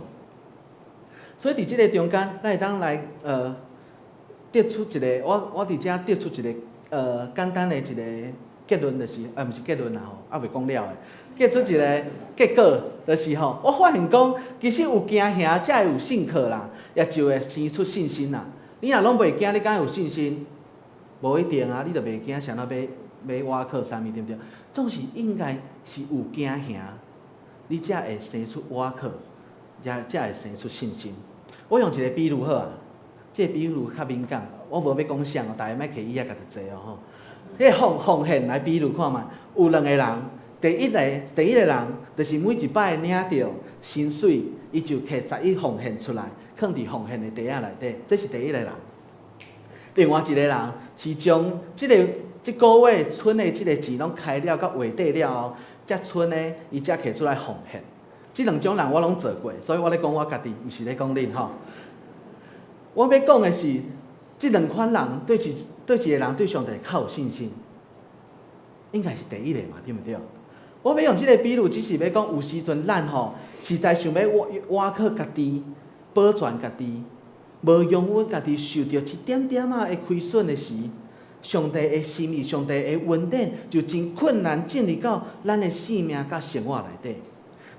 所以佇這個中間，咱會當來得出一個，我佇遮得出一個簡單的一個結論，就是毋是結論啦吼，猶未講了的，得出一個結果，就是吼，我發現講，其實有驚嚇才會有信靠啦，也就會生出信心啦。你若攏袂驚，你敢會有信心？無一定啊，你著袂驚，啥物欲欲倚靠啥物對毋對？總是應該是有驚嚇，你才會生出倚靠，才會生出信心。我用一個比喻好啊，這個比喻較敏感，我無欲講誰哦，大家莫摕椅仔共伊坐哦吼。彼個奉獻來比喻看覓，有兩個人，第一個人就是每一擺領著薪水，伊就摕十一奉獻出來，囥佇奉獻的袋仔內底，這是第一個人。另外一個人是將這個這個月存的這個錢攏開了到月底了後，才存的，伊才摕出來奉獻。這兩種人我攏做過，所以我咧講我家己，毋是咧講恁吼。我欲講的是，這兩款人佗一個人對上帝較有信心，應該是第一個嘛，對毋對？我欲用這個比喻，只是欲講有時陣咱吼，實在想欲倚靠家己，保全家己，無容阮家己受著一點點仔的虧損的時，上帝的心意、上帝的恩典就真困難進入到咱的生命佮生活內底。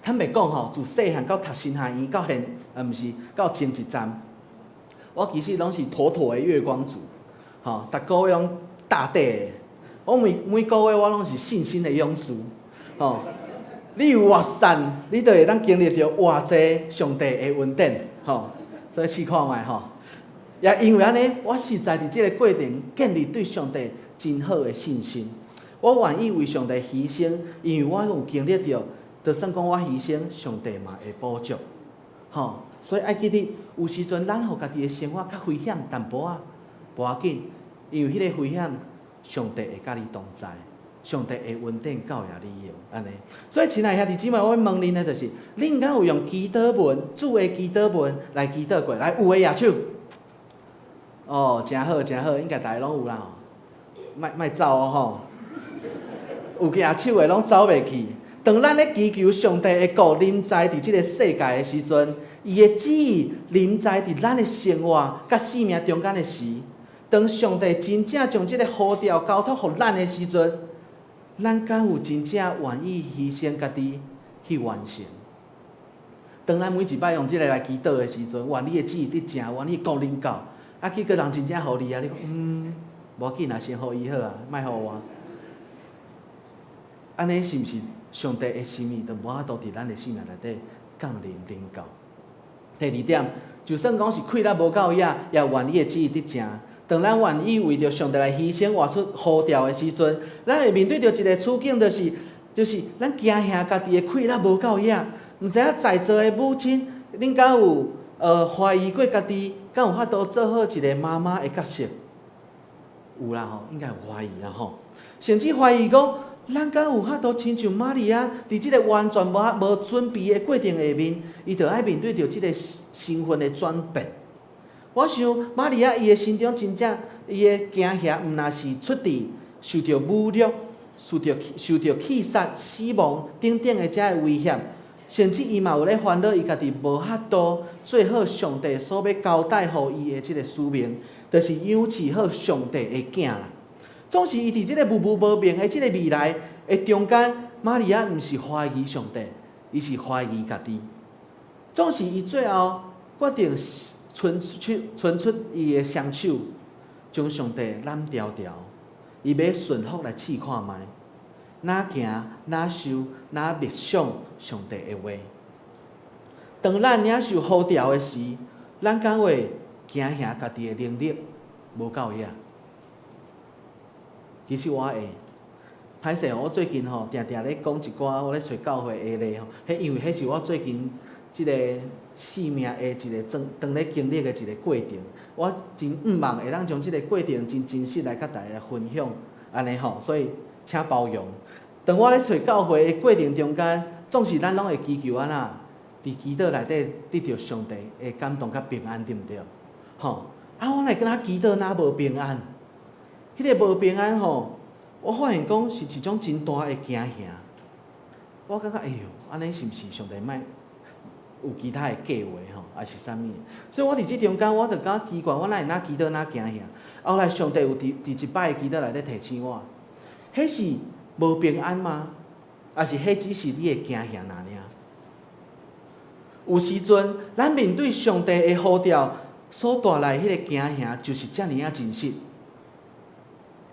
坦白講吼，自細漢到讀神學院到現，毋是到前一站，我其實攏是妥妥的月光族，吼，逐個月攏貼底的。我每每個月我攏是信心的勇士，吼。你有偌散，你就會當經歷著偌濟上帝的恩典，吼。所以試看覓吼。也因為按呢，我實在佇這個過程建立對上帝真好的信心。我願意為上帝犧牲，因為我有經歷著，就算講我犧牲，上帝嘛會補足，吼。所以愛記得，有時陣咱予家己的生活較危險淡薄仔，無要緊，因為彼個危險，上帝會佮你同在，上帝的恩典夠予你用，按呢。所以，親愛兄弟姊妹，我欲問恁的就是，恁敢有用祈禱文、主的祈禱文來祈禱過？來，有的舉手。哦，誠好，誠好，應該大家攏有啦吼。莫莫走哦吼。有舉手的攏走袂去。當咱咧祈求上帝的國臨在佇這個世界的時陣，伊的旨意臨在佇咱的生活佮生命中間的時，當上帝真正將這個呼召交託予咱的時陣，咱敢有真正願意犧牲家己去完成？當咱每一擺用這個來祈禱的時陣，願你的旨意得成，願你的國臨到，啊，結果人真正予你啊，你講無要緊啊，先予伊好啊，莫予我。按呢是毋是上帝的心意，就無法度佇咱的生命內底降臨臨到？第二點，就算講是氣力無夠額，也願你的旨意得成。當咱願意為著上帝來犧牲、活出呼召的時陣，咱會面對著一個處境，就是咱驚嚇家己的氣力無夠額，毋知影在座的母親，恁敢有懷疑過家己，敢有法度做好一個媽媽的角色？有啦吼，應該有懷疑啦吼，甚至懷疑講，咱敢有法度親像瑪利亞，佇這個完全無準備的過程下面，伊就愛面對著這個身份的轉變。我想瑪利亞伊的心中真正伊的驚嚇，毋但是出佇受著侮辱、受著棄殺、死亡等等的這个危險，甚至伊嘛有咧煩惱，伊家己無法度做好上帝所欲交代予伊的這個使命，就是養飼好上帝的囝啦。總是伊佇這個無無無明的這個未來的中間，瑪利亞毋是懷疑上帝，伊是懷疑家己。總是伊最後決定伸出伊的雙手，將上帝攬牢牢，伊欲順服來試看覓，若行若受若默想上帝的話。當咱領受呼召的時，咱敢會驚嚇家己的能力無夠額？其實我會，歹勢，我最近吼定定咧講一寡我咧揣教會的例吼，彼因為彼是我最近這個生命的一個當咧經歷的一個過程，我真向望會當將這個過程真真實來佮大家分享，按呢吼，所以請包容。當我咧揣教會的過程中間，總是咱攏會祈求按怎，佇祈禱內底得著上帝的感動佮平安，對毋對？吼，啊，我來敢若祈禱，若無平安？彼個無平安吼，我發現講是一種真大的驚嚇。我感覺，哎喲，按呢是毋是上帝莫有其他的計劃吼，抑是啥物？所以我佇這中間，我就感覺奇怪，我哪會若祈禱若驚嚇？後來上帝有佇一擺祈禱內底提醒我，彼是無平安嗎？抑是彼只是你的驚嚇爾爾？有時陣，咱面對上帝的呼召所帶來彼个驚嚇，就是遮爾仔真實。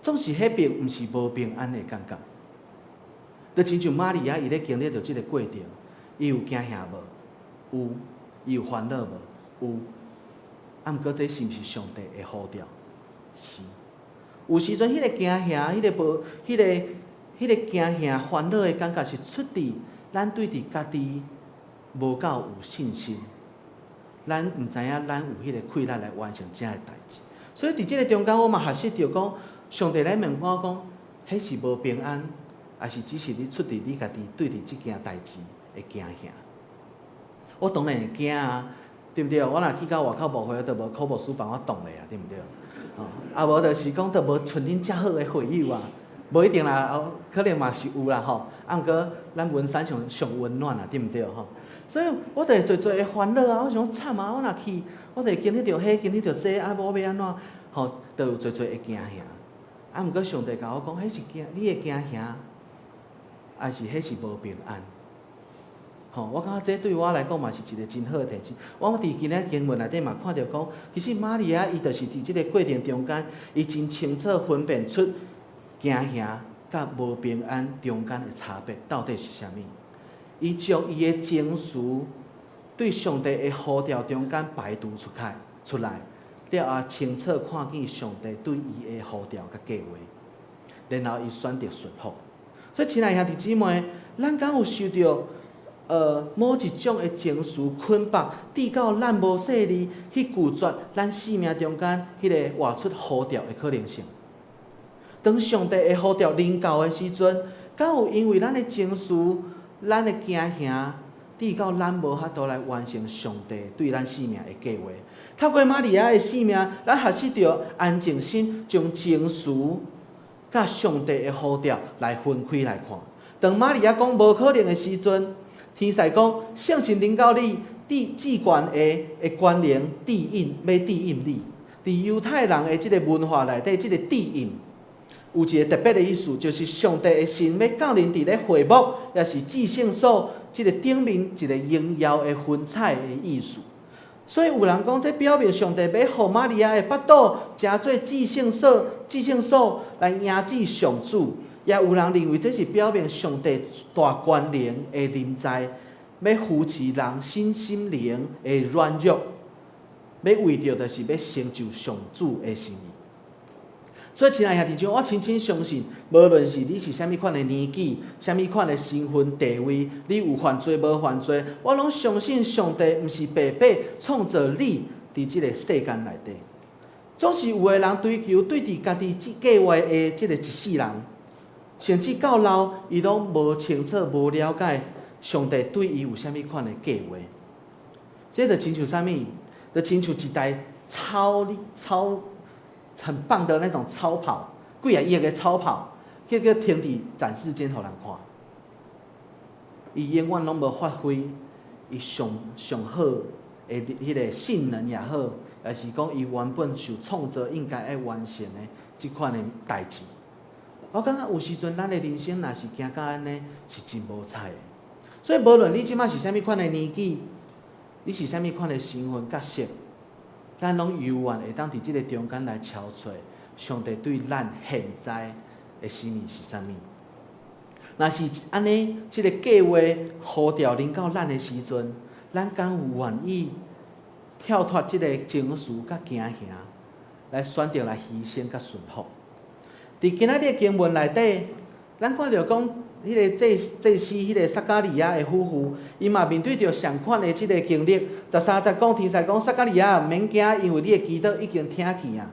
總是彼並毋是無平安的感覺。就親像瑪利亞，伊咧經歷著這个過程，伊有驚嚇無？有。伊有煩惱無？有。啊，毋過這是毋是上帝的呼召？是。有時陣，彼个驚嚇、彼个無、彼个驚嚇、煩惱的感覺，是出佇咱對佇家己無夠有信心。咱毋知影咱有彼个氣力來完成這个代誌。所以佇這个中間，我嘛學習著講，上帝來問我講，彼是無平安，抑是只是你出佇你家己對佇這件代誌的驚嚇？我當然會驚啊，對毋對？我若去到外口牧會，就無柯牧師幫我擋咧啊，對毋對？哦，啊無就是講，就無像恁遮好的會友啊，無一定啦，可能嘛是有啦吼。啊，毋過咱文山上上溫暖啊，對毋對吼？所以我就會濟濟的煩惱啊！我想慘啊！我若去，我就會經歷著彼，經歷著這，啊，我欲按怎？吼，就有濟濟的驚嚇。啊，毋過上帝共我講，彼是驚，你的驚嚇，抑是彼是無平安？吼，我感覺這對我來講嘛是一個真好的提醒。我佇今仔經文內底嘛看著講，其實瑪利亞伊就是佇這個過程中間，伊真清楚分辨出驚嚇佮無平安中間的差別到底是啥物。伊將伊的情緒對上帝的呼召中間排除出開出來，了後清楚看見上帝對伊的呼召佮計劃，然後伊選擇順服。所以，親愛兄弟姊妹，咱敢有受著某一種的情緒捆綁，致到咱無細膩去拒絕咱生命中間彼个活出呼召的可能性？當上帝的呼召臨到的時陣，敢有因為咱的情緒、咱的驚嚇，致到咱無法度來完成上帝對咱生命的計劃？透過瑪利亞的生命，咱學習著安靜心，將情緒佮上帝的呼召來分開來看。當瑪利亞講無可能的時陣，天使講聖神臨到你，至懸的權能庇蔭，欲庇蔭你。佇猶太人的這个文化內底，這个庇蔭有一个特別的意思，就是上帝的神欲降臨佇咧會幕，抑是至聖所這个頂面一个榮耀的雲彩的意思。所以有人講，這表明上帝欲予瑪利亞的腹肚成做至聖所，至聖所來迎接上主。也有人認為這是表明上帝大權能的臨在，欲扶持人身心靈的軟弱，欲為著就是欲成就上主的心意。所以，親愛兄弟姊妹，我深深相信，無論是你是啥物款的年紀、啥物款的身份地位，你有犯罪無犯罪，我攏相信上帝毋是白白創造你佇這个世間內底。總是有的人追求對佇家己計劃的這个一世人，甚至到老，伊攏無清楚、無了解上帝對伊有啥物款的計劃。這就親像啥物？就親像一台超超很棒的那種超跑，幾仔億的超跑，結果停佇展示間予人看。伊永遠攏無發揮伊上上好的彼个性能也好，抑是講伊原本受創造應該愛完成的這款的代誌。我感覺有時陣，咱的人生若是行到按呢，是真無彩的。所以，無論你這擺是啥物款的年紀，你是啥物款的身份角色，咱攏猶原會當佇這个中間來敲揣上帝對咱現在的心意是啥物。若是按呢，這个計劃呼召臨到咱的時陣，咱敢有願意跳脫這个情緒佮驚嚇，來選擇來犧牲佮順服？佇今仔日經文內底，咱看著講，彼个祭司，彼个撒迦利亞的夫婦，伊嘛面對著相款的這个經歷。13節講，天使講撒迦利亞，免驚，因為你的祈禱已經聽見啊。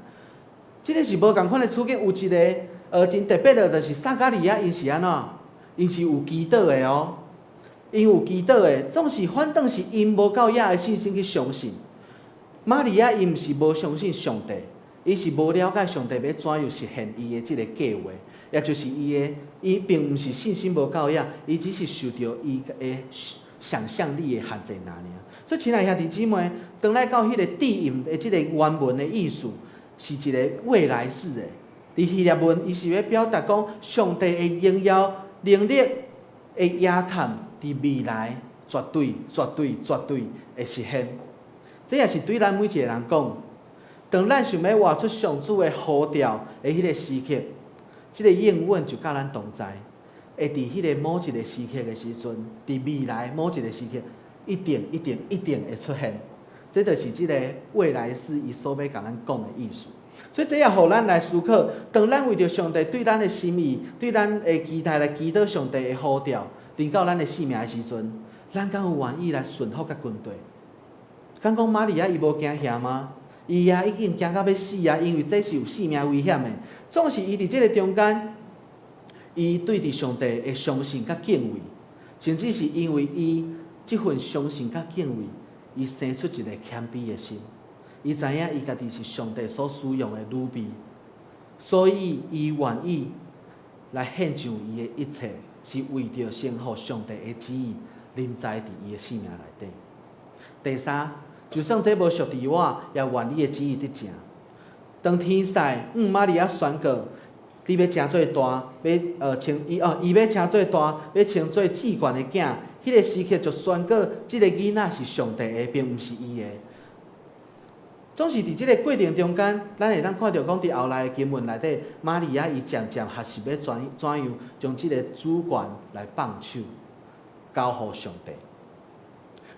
這个是無仝款的處境，有一个真特別的，就是撒迦利亞，𪜶是按怎？𪜶是有祈禱的哦，𪜶有祈禱的，總是反轉是𪜶無夠額的信心去相信。瑪利亞伊毋是無相信上帝。伊是無了解上帝欲怎樣實現伊的這个計劃，也就是伊的，伊並毋是信心無夠額，伊只是受著伊的想象力的限制爾爾。所以，親愛兄弟姊妹，當來到彼個低吟的這個原文的意思，是一个未來式的。佇希臘文，伊是欲表達講上帝的榮耀能力的倚靠，佇未來絕對、絕對、絕對會實現。這也是對咱每一个人講，當咱想欲活出上主的呼召的彼个時刻，這个應允就佮咱同在，會佇彼个某一个時刻的時陣，佇未來某一个時刻，一定、一定、一定會出現。這就是這个未來式伊所欲共咱講的意思。所以這也予咱來思考，當咱為著上帝對咱的心意、對咱的期待來祈禱上帝的呼召，臨到咱的性命的時陣，咱敢有願意來順服佮跟綴？敢講瑪利亞伊無驚嚇嗎？伊也已經驚到欲死啊！因為這是有性命危險的。總是伊佇這个中間，伊對佇上帝的相信佮敬畏，甚至是因為伊這份相信佮敬畏，伊生出一个謙卑的心。伊知影伊家己是上帝所使用的女婢，所以伊願意來獻上伊的一切，是為著成予上帝的旨意臨在佇伊的生命內底。第三，就算這無屬佇我，也願你的旨意得成。當天使向瑪利亞宣告，你欲成做大，欲稱伊哦，伊欲成做大，欲稱做至懸的囝，彼个時刻就宣告，這个囡仔是上帝的，並毋是伊的。總是佇這个過程中間，咱會當看著講佇後來的經文內底，瑪利亞伊漸漸學習欲怎樣將這个主權來放手，交予上帝。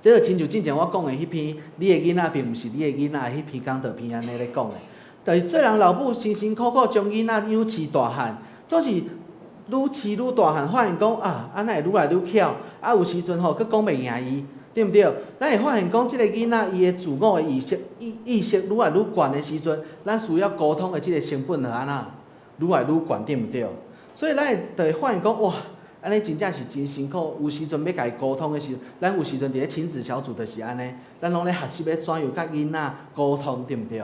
這就親像進前我講的彼篇，你的囡仔並毋是你的囡仔的彼篇講道篇按呢咧講的。就是做人老母辛辛苦苦將囡仔養飼大漢，總是愈飼愈大漢，發現講啊，按呢會愈來愈巧，啊有時陣吼，閣講袂贏伊。對毋對？咱會發現講，這个囡仔伊的自我的意識愈來愈懸的時陣，咱需要溝通的這个成本就按怎愈來愈懸，對毋對？所以咱會就會發現講，哇，按呢真正是真辛苦。有時陣欲共伊溝通的時陣，咱有時陣佇咧親子小組就是按呢，咱攏咧學習欲怎樣佮囡仔溝通，對毋對？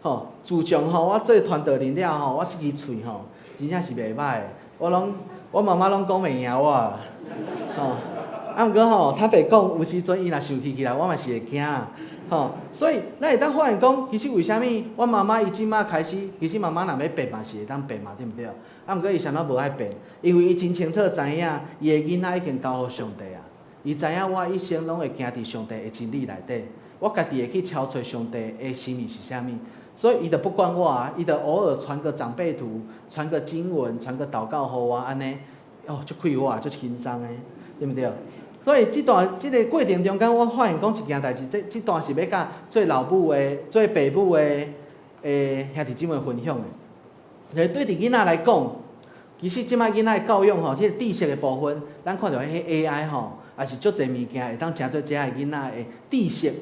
吼，自從吼我做傳道人了吼，我這支喙吼真正是袂䆀的，我攏我媽媽攏講袂贏我啦，吼。啊，毋過吼，坦白講，有時陣伊若生氣起來，我嘛是會驚啦，吼。所以，咱會當發現講，其實為啥物阮媽媽伊這馬開始，其實媽媽若欲變嘛是會當變嘛，對毋對？啊，毋過伊啥物無愛變，因為伊真清楚知影，伊的囡仔已經交予上帝啊。伊知影我一生攏會行佇上帝的真理內底，我家己會去敲揣上帝的心意是啥物，所以伊就不管我啊，伊就偶爾傳個長輩圖、傳個經文、傳個禱告予我按呢，哦，足快活，足輕鬆的，對毋對？所以這段這个過程中間，我發現講一件代誌，這這段是欲佮做老母的、做爸母的兄弟姊妹分享的。就是對佇囡仔來講，其實這擺囡仔的教育吼，這个知識的部分，咱看著彼 AI 吼，也是足濟物件會當成做這个囡仔的知識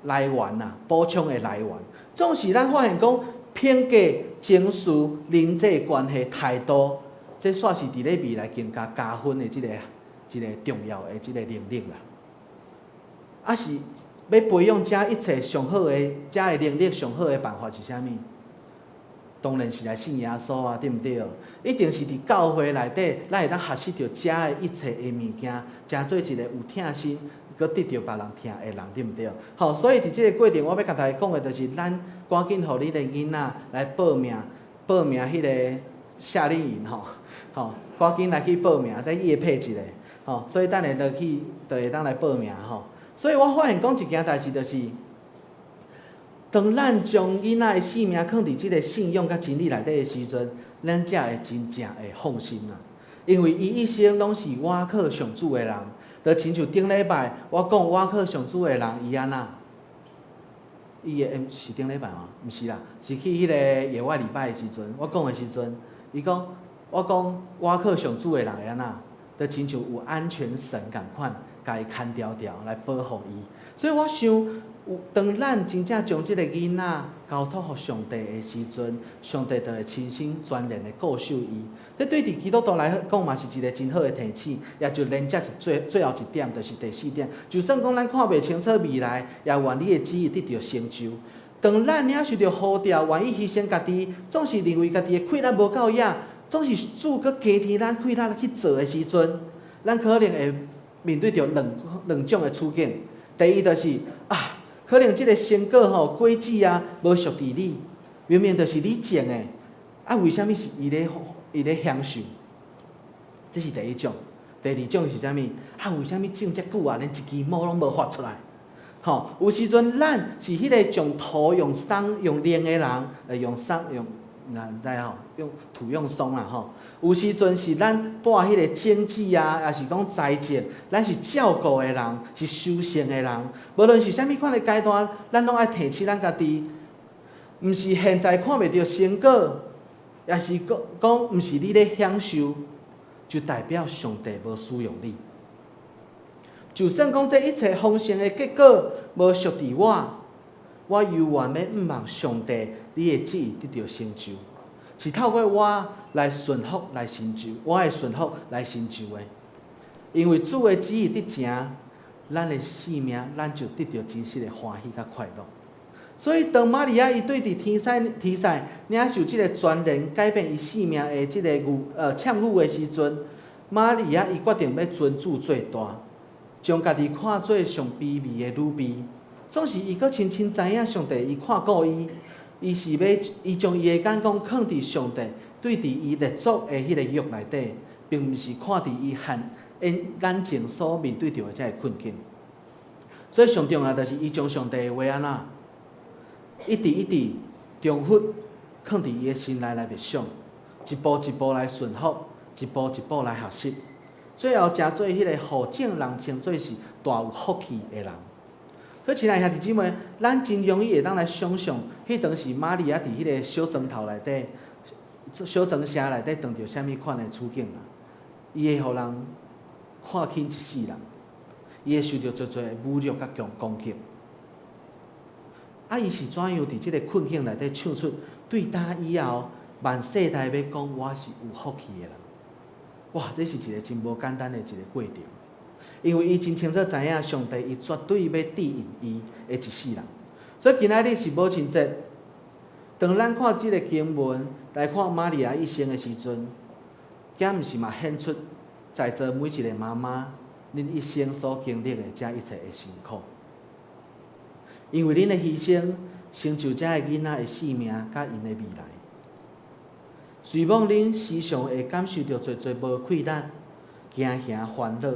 來源啦，補充的來源。總是咱發現講品格、情緒、人際關係、態度，這煞是佇咧未來更加加分的這个一個重要的這个能力啦。啊是欲培養這一切上好的、這个能力上好的辦法是啥物？當然是來信耶穌啊，對毋對？一定是佇教會內底，咱會當學習著這个一切的物件，成做一个有疼心、閣得著別人疼的人，對毋對？好，所以佇這个過程，我欲共大家講的，就是咱趕緊予恁的囡仔來報名，報名彼个夏令營吼，吼，趕緊來去報名，等伊會批一个，吼，所以等下就去，就會當來報名吼。所以我發現講一件代誌，就是當咱將囡仔的性命囥佇這个信仰佮真理內底的時陣，咱才會真正會放心啦。因為伊一生攏是倚靠上主的人，就親像頂禮拜我講倚靠上主的人，伊按怎？伊的是頂禮拜嗎？毋是啦，是去彼个野外禮拜的時陣，我講的時陣，伊講我講倚靠上主的人會按怎？就親像有安全繩仝款，共伊牽牢牢來保護伊。所以我想，有當咱真正將這个囡仔交託予上帝的時陣，上帝就會親身全然的顧守伊。這對佇基督徒來講嘛是一个真好的提醒，也就連接最最後一點，就是第四點。就算講咱看袂清楚未來，也願你的旨意得著成就。當咱領受著呼召，願意犧牲家己，總是認為家己的氣力無夠額，總是主閣加添咱氣力去做的時陣，咱可能會面對著兩兩種的處境。第一就是啊，可能這个成果吼果子啊，無屬佇你，明明就是你種的，啊，為啥物是伊咧享受？這是第一種。第二種是啥物？啊，為啥物種遮久啊，連一支毛攏無發出來？吼，有時陣咱是彼个將土用鬆用冷的人，用鬆用，若毋知吼，用土用鬆啦吼。有時陣是咱播彼個種子啊，抑是講栽種，咱是照顧的人，是收成的人。無論是啥物款的階段，咱攏愛提醒咱家己，毋是現在看袂著成果，抑是講講毋是你咧享受，就代表上帝無使用你。就算講這一切豐盛的結果無屬佇我，我猶原欲向望上帝，你的旨意得著成就，是透過我來順服來成就，我的順服來成就的。因為主的旨意得成，咱的生命咱就得著真實的歡喜佮快樂。所以當瑪利亞伊對佇天使領受這个全然改變伊生命的這个讖語的時陣，瑪利亞伊決定欲尊主做大，將家己看做上卑微的女婢。總是伊閣深深知影上帝伊看顧伊，伊是欲伊將伊的眼光囥佇上帝對佇伊列祖的彼个約內底，並毋是看佇伊現眼前所面對著的這个困境。所以上重要就是伊將上帝的話按怎，一直一直重複囥佇伊的心內來默想，一步一步來順服，一步一步來學習，最後成做彼个予眾人稱做是大有福氣的人。所以，親愛兄弟姊妹，咱真容易會當來想像，彼當時瑪利亞佇彼个小莊頭內底、小莊城內底碰著啥物款的處境啊？伊會予人看輕一世人，伊會受著濟濟的侮辱佮攻擊。啊！伊是怎樣佇這个困境內底唱出對今以後萬世代欲講我是有福氣的人？哇！這是一个真無簡單的一个過程，因為伊真清楚知影上帝伊絕對欲指引伊的一世人。所以今仔日是母親節，當咱看這个經文來看瑪利亞一生的時陣，敢毋是嘛顯出在座每一个媽媽恁一生所經歷的這一切的辛苦？因為恁的犧牲，成就這个囡仔的性命佮𪜶的未來。雖罔恁時常會感受著濟濟無氣力、驚嚇、煩惱，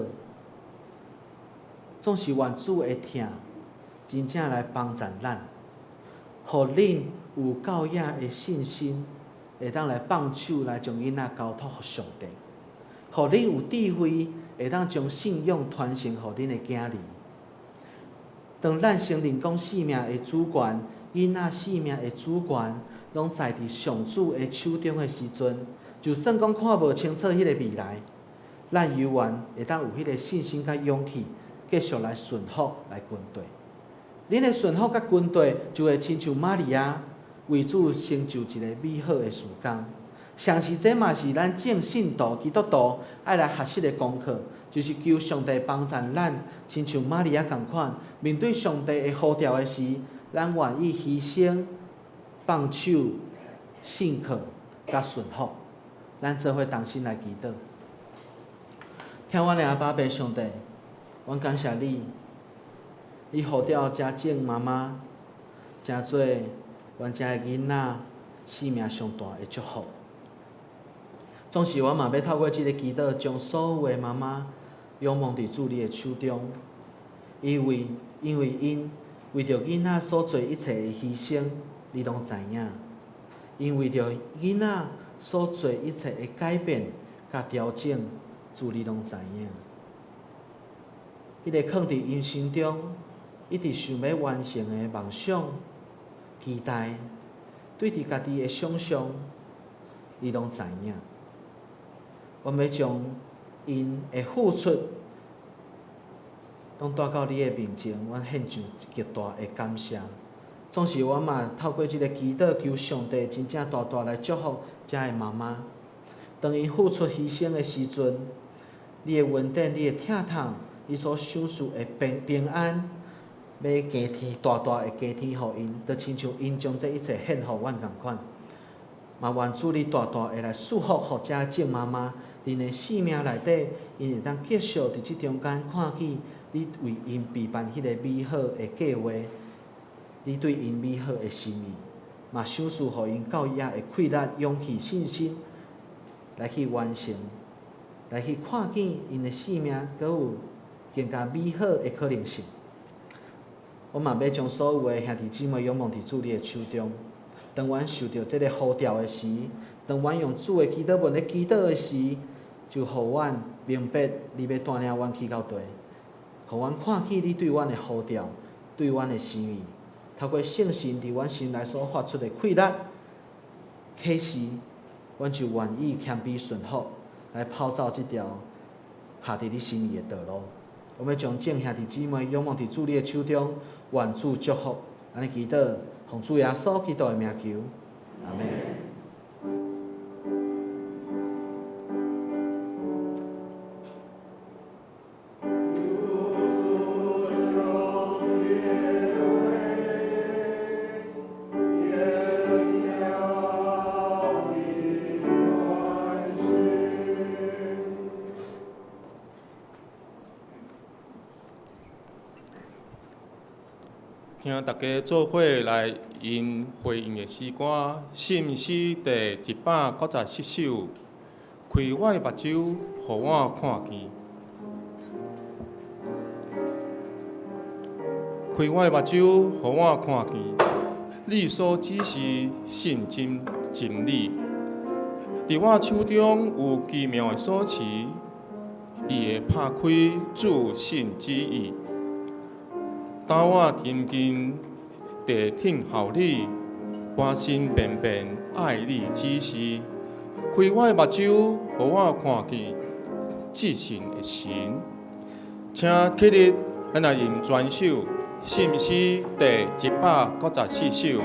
總是願主的疼，真正來幫助咱，予恁有夠額的信心，會當來放手來將囡仔交託予上帝，予恁有智慧，會當將信仰傳承予恁的囝兒。當咱承認講生命的主權，囡仔生命的主權，攏在佇上主的手中的時陣，就算講看無清楚彼个未來，咱猶原會當有彼个信心佮勇氣，繼續來順服來跟綴。恁的順服佮跟綴，就會親像瑪利亞為主成就一個美好的事工。同時，這嘛是咱眾信徒基督徒愛來學習的功課，就是求上帝幫助咱，親像瑪利亞仝款，面對上帝的呼召的時，咱願意犧牲、放手、信靠、佮順服。咱做伙同心來祈禱。疼阮的阿爸父上帝，阮感謝你，你呼召遮眾媽媽，成做阮遮的囡仔生命上大的祝福。總是我嘛欲透過這个祈禱，將所有的媽媽仰望佇主你的手中，因為𪜶為著囡仔所做一切的犧牲，你攏知影；𪜶為著囡仔所做一切的改變佮調整，主你攏知影。彼个囥佇𪜶心中，一直想欲完成的夢想、期待，對佇家己的想像，你攏知影。阮欲將𪜶的付出，攏帶到你的面前，阮獻上極大的感謝。總是阮嘛透過這个祈禱，求上帝真正大大來祝福遮的媽媽。當𪜶付出犧牲的時陣，你的恩典、你的疼痛、你所賞賜的平安，欲加添大大的加添予𪜶，就親像𪜶將這一切獻予阮仝款。嘛願主你大大的來賜福予遮眾媽媽， 𪜶的生命內底，𪜶會當繼續佇這中間看見你為𪜶備辦彼个美好的計劃，你對𪜶美好的心意，嘛賞賜予𪜶夠額的氣力、勇氣、信心，來去完成，來去看見𪜶的生命閣有更加美好的可能性。我嘛欲將所有的兄弟姊妹仰望佇主你的手中。當阮受著這个呼召的時，當阮用主的祈禱文咧祈禱的時，就予阮明白你欲帶領阮去到佗，予阮看見你對阮的呼召，對阮的心意，透過聖神佇阮心內所發出的氣力、啟示，阮就願意謙卑順服，來跑走這條合佇你心意的道路。我欲將眾兄弟姊妹仰望佇主你的手中，願主祝福。按呢祈禱，奉主耶穌基督的名求，阿們。請大家做伙來吟回應的詩歌，《信詩》第197首，開我的目睭，予我看見。開我的目睭，予我看見，你所指示信真真理。佇我手中有奇妙的鎖匙，伊會拍開主信旨意。當我親近地聽候你，我心便便愛你指示，開我的目睭，予我看見至聖的神。請起立，咱來吟全首《信詩》第194首。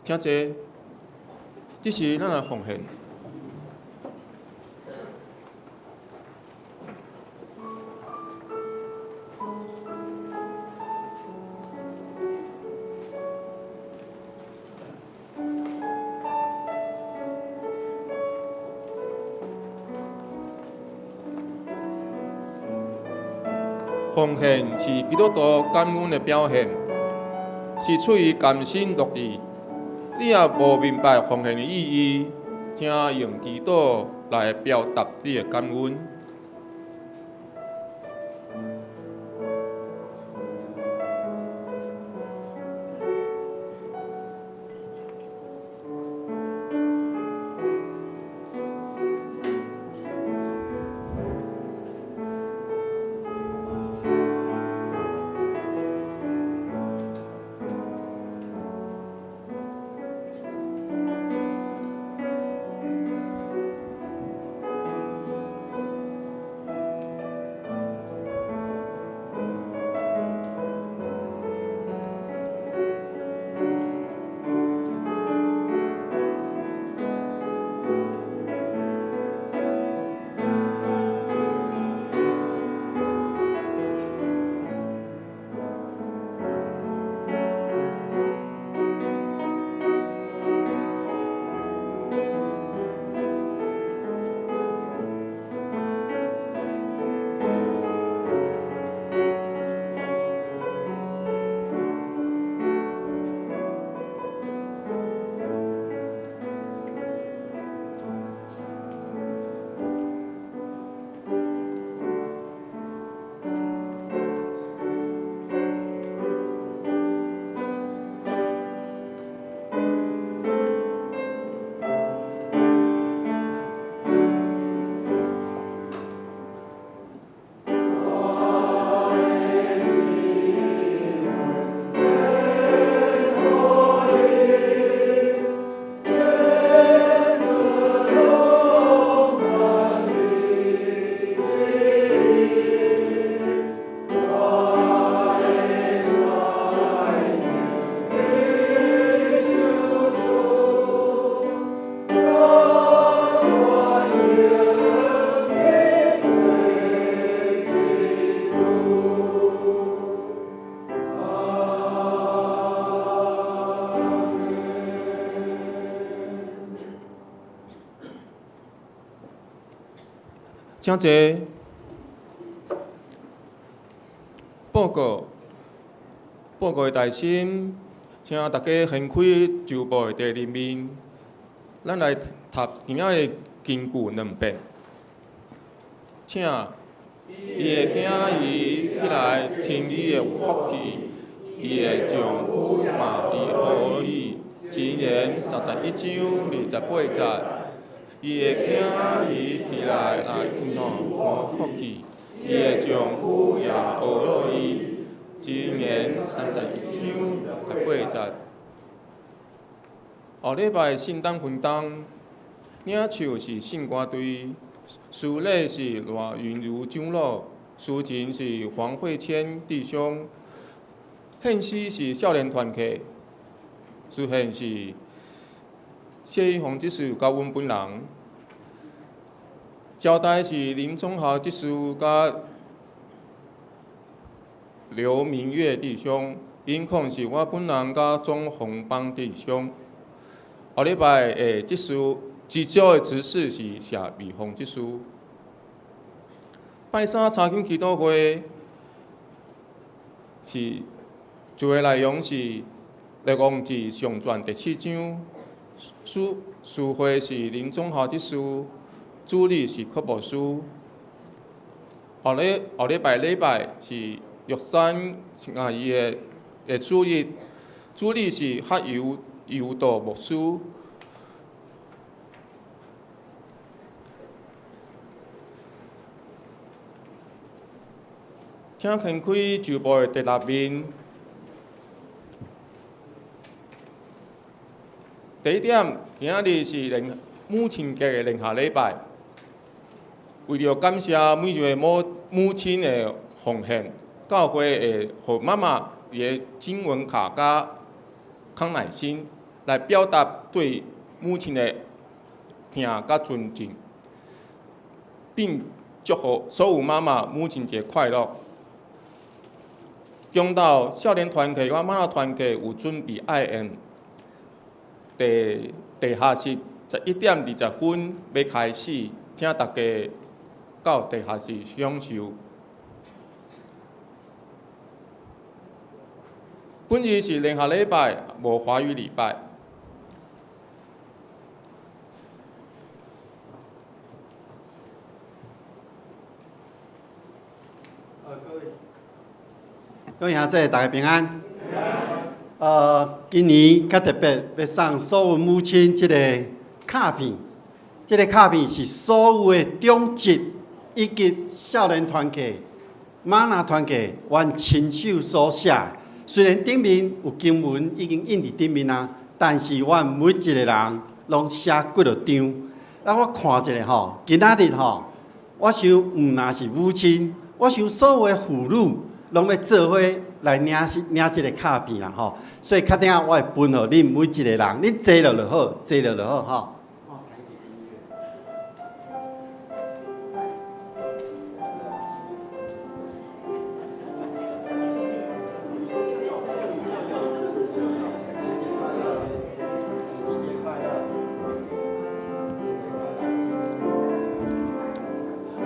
請坐，這時咱來奉獻。奉獻是基督徒感恩的表現，是出於甘心樂意。你若無明白奉獻的意義，請用祈禱來表達你的感恩。請坐。報告，報告的大心，請大家掀開周報的第二面，咱來讀今仔日經句兩遍。請伊的囝兒起來，穿伊的福氣，伊的丈夫嘛伊予伊。箴言31章28節。伊的囝兒起來，來穿福氣，伊的丈夫也呵咾伊。箴言31章28節。後禮拜聖誕分擔，領袖是聖歌隊，司禮是賴雲如長老，司琴是黃慧謙弟兄，獻詩是少年團契，司獻是謝玉紅執事佮阮本人，招待是林宗豪執事佮劉明月弟兄，音控是我本人佮鍾宏邦弟兄。後禮拜的執事，至少的執事是謝美鳳執事。拜三查經祈禱會是聚會內容是《列王紀上傳》第七章。司會是林宗豪執事，主理是柯牧師。後禮拜禮拜是玉山阿姨的主日，主理是哈尤尤道牧師。請掀開周報的第六面。第一點，今仔日是母親節的連下禮拜，為著感謝每一個母親的奉獻，教會會予媽媽伊的經文卡佮康乃馨，來表達對母親的疼佮尊敬，並祝福所有媽媽母親節快樂。講到少年團契，我媽媽團契有準備愛宴。地下室11點20分欲開始，請大家到地下室享受。本日是聯合禮拜，無華語禮拜。各位兄弟，大家平安。今年較特別，欲送所有母親這个卡片。這个卡片是所有的長執以及少年團契、嗎哪團契，阮親手所寫。雖然頂面有經文已經印佇頂面啊，但是阮每一个人攏寫幾落張。啊，我看一下吼，今仔日吼，我想毋但是母親，我想所有的婦女攏欲做伙來領這个卡片啦吼。所以較頂我會分予恁每一個人，恁坐落就好，坐落就好吼。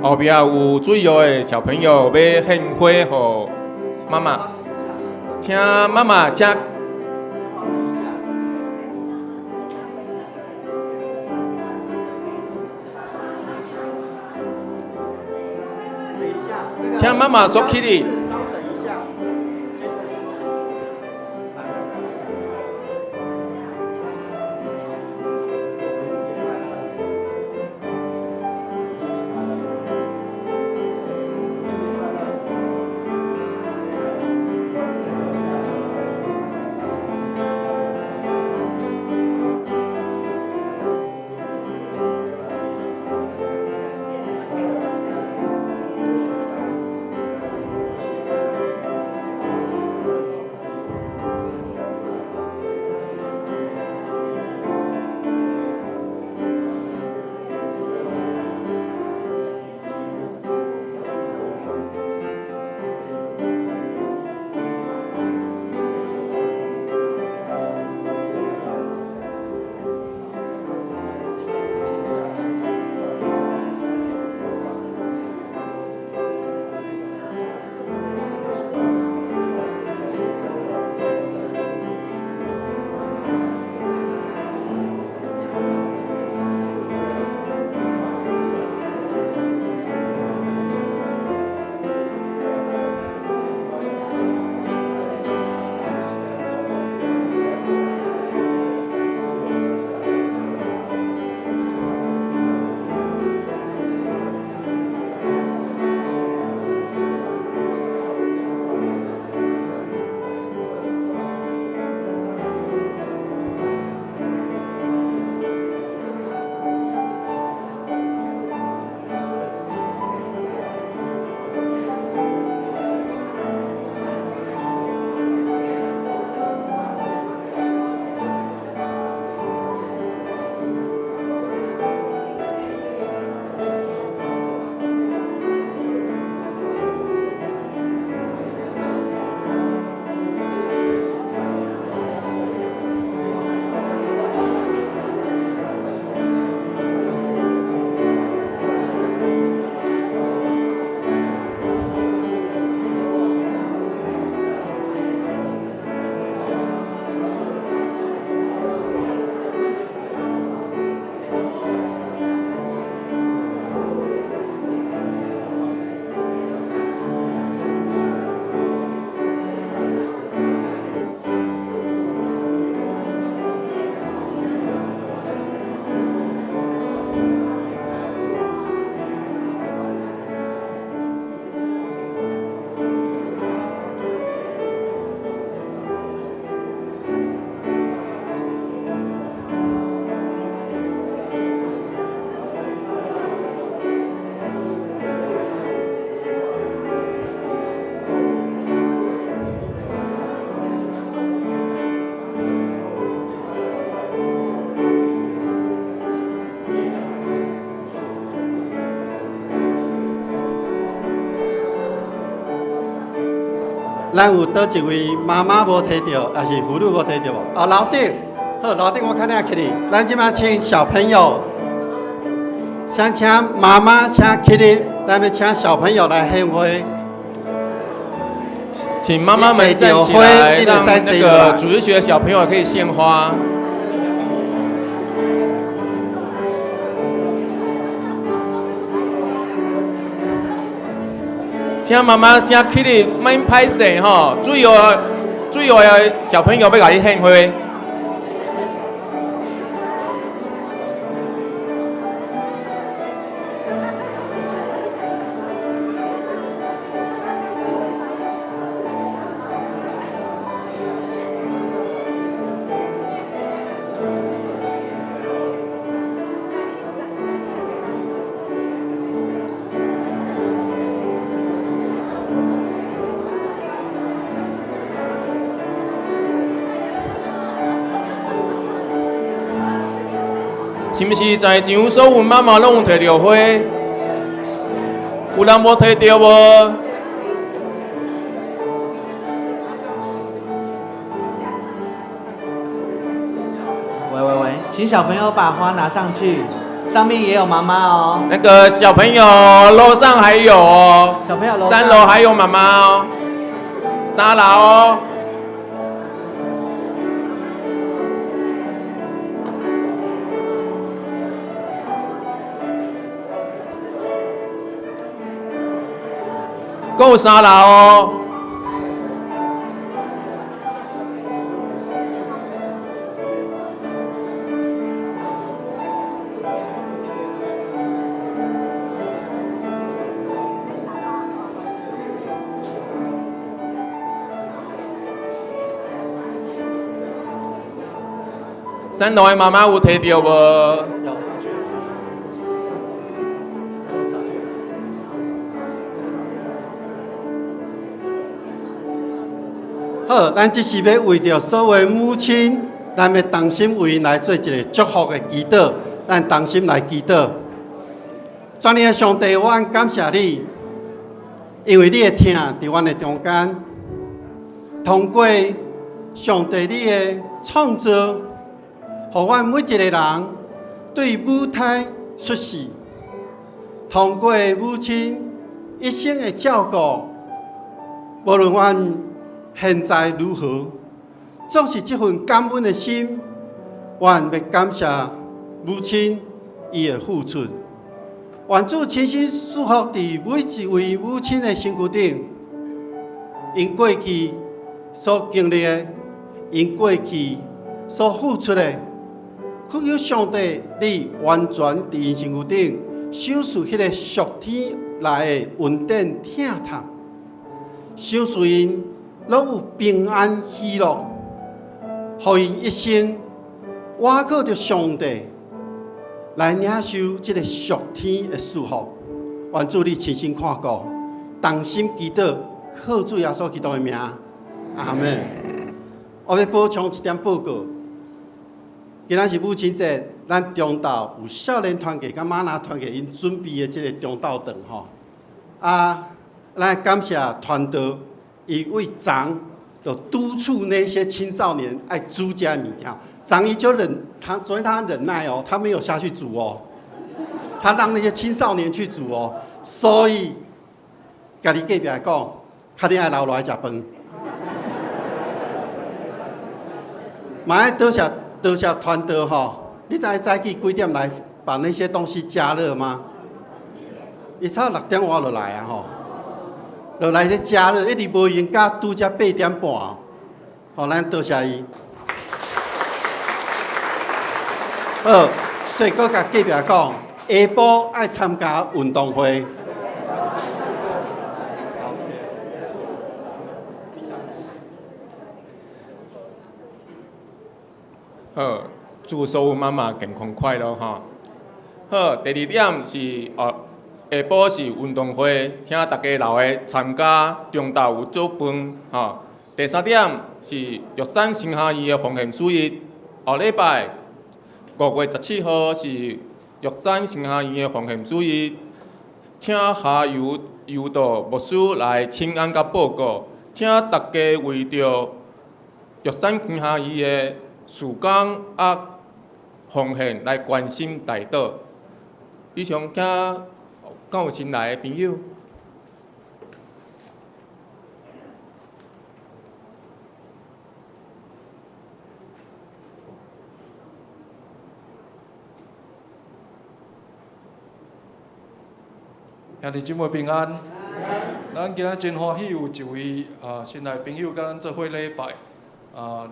後壁有主要的小朋友欲獻花予媽媽，請媽媽請。請媽媽說起來。咱有佗一位媽媽無提著，抑是婦女無提著無？啊，樓頂，好，樓頂我較領起來。咱這擺請小朋友，先請媽媽請起來，咱欲請小朋友來獻花。請媽媽們站起來，讓那個主日學小朋友可以獻花。請媽媽先起立，免歹勢吼，主要主要的小朋友欲共你獻花。是毋是在場所有媽媽攏有提著花？有人無提著無？喂喂喂，請小朋友把花拿上去，上面也有媽媽哦。那個小朋友樓上還有哦，小朋友樓三樓還有媽媽哦，三樓哦。閣有三樓哦。三樓的媽媽有提著無？好，咱這是欲為著所有母親，咱欲同心為𪜶來做一个祝福的祈禱。咱同心來祈禱。全能的上帝，我感謝你，因為你的疼佇阮的中間，通過上帝你的創造，予阮每一个人對母胎出世，通過母親一生的照顧，無論阮現在如何，總是這份感恩的心，阮欲感謝母親伊的付出。願主親身祝福佇每一位母親的身軀頂，𪜶過去所經歷的，𪜶過去所付出的，懇求上帝，你完全佇𪜶身軀頂，賞賜彼个屬天來的恩典疼痛，賞賜𪜶攏有平安喜樂，予𪜶一生倚靠著上帝來領受這个屬天的祝福。願主你親身看顧，同心祈禱，靠主耶穌基督的名，阿們。我欲補充一點報告。今仔是母親節，咱中晝有少年團契佮嗎哪團契𪜶準備的這个中晝頓吼。啊，咱感謝傳道，伊為昨就督促那些青少年愛煮這物件。昨伊就忍，他昨天他忍耐哦，他沒有下去煮哦，他讓那些青少年去煮哦。所以，共你隔壁講，較緊愛留落來食飯。嘛愛多謝多謝傳道吼，你知早起幾點來把那些東西加熱嗎？伊差6點外就來啊吼，就來咧加熱，一直無閒到拄才8點半。吼，咱多謝伊。好，所以閣共隔壁講，下晡愛參加運動會。好，祝所有媽媽健康快樂吼。好，第二點是哦，下晡是運動會，請大家留來參加，中晝有煮飯吼。第三點是玉山神學院的奉獻主日，後禮拜5月17號是玉山神學院的奉獻主日，請下游誘導牧師來請安佮報告，請大家為著玉山神學院的事工啊奉獻來關心代禱。以上請敢有新來的朋友？兄弟姊妹平安。咱今仔真歡喜有一位新來朋友佮咱做伙禮拜，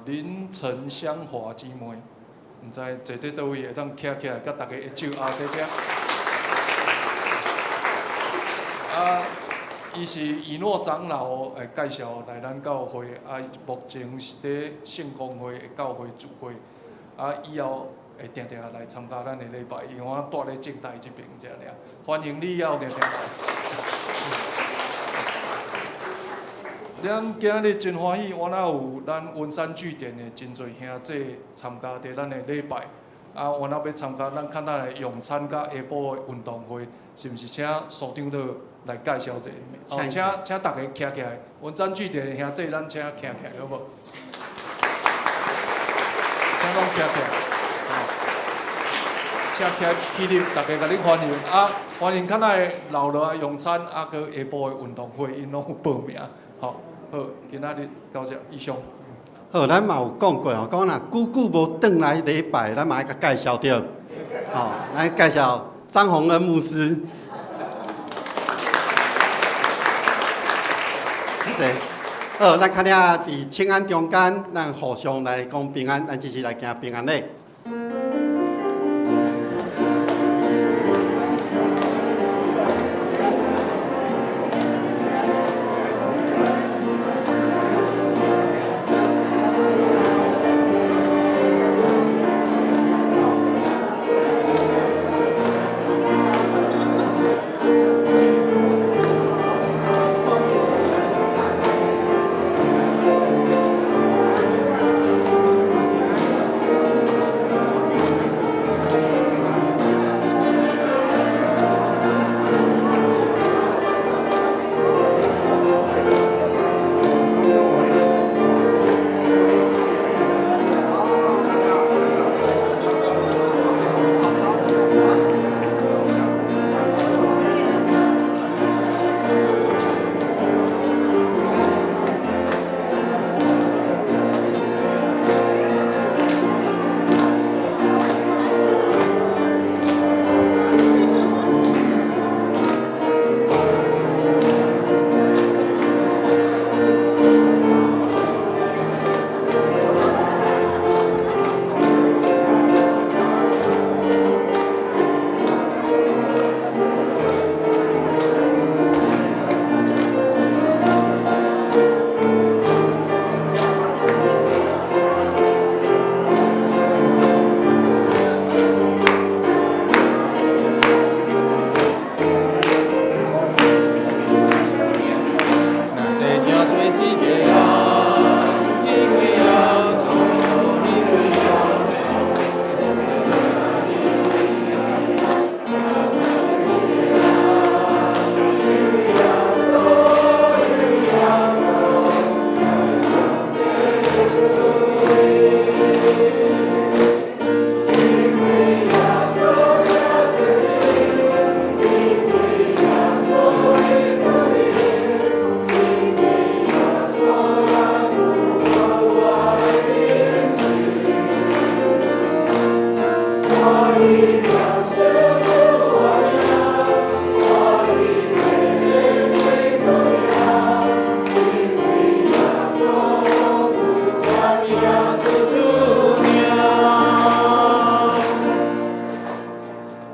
林陳香華姊妹，毋知坐佇佗位會當徛起來，佮大家握手啊，佇遮。伊是以諾長老來介紹來咱教會，目前是佇聖公會的教會聚會，以後會定定來參加咱的禮拜，因為我蹛咧正大這邊遮爾，歡迎你以後定定來。咱今日真歡喜，我哪有咱文山據點的真濟兄弟參加佇咱的禮拜，我哪欲參加咱較早的用餐佮下晡的運動會，是毋是請所長老來介紹者？請大家徛起來，文山據點的兄弟，咱請徛起來好無？請攏徛起來。請徛起立，大家共你歡迎歡迎較早的留落來用餐，閣下晡的運動會，𪜶攏有報名，吼，好，今仔日到這以上。好，咱嘛有講過吼，講若久久無轉來禮拜，咱嘛愛共介紹著，吼，來介紹張宏恩牧師。謝。好，咱較了佇請安中間，咱互相來講平安，咱這次來行平安禮。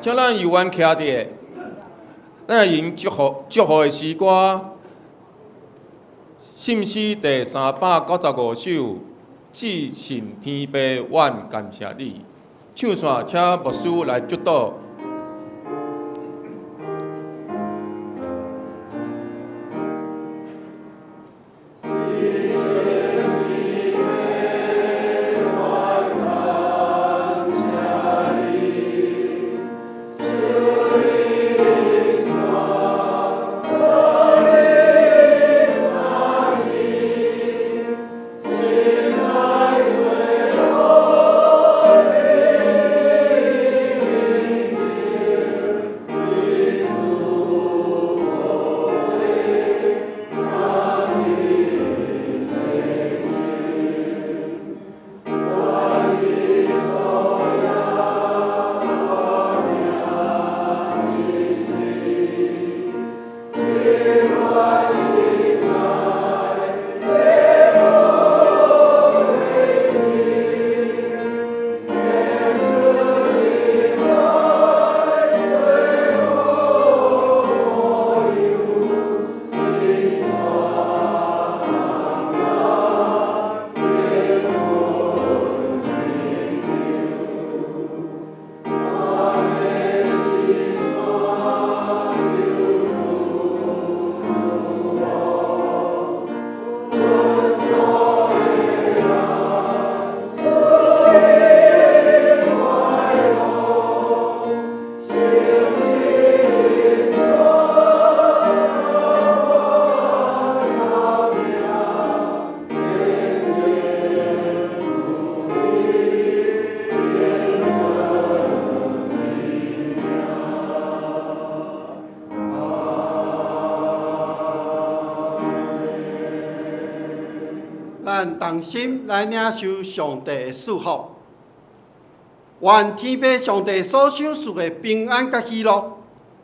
请咱有缘徛佇，咱來用祝福的詩歌，信詩第395首，至聖天父，阮感謝你。唱煞，請牧師來祝禱。心咱同心来领受上帝的祝福。愿天父上帝所赏赐的平安佮喜乐，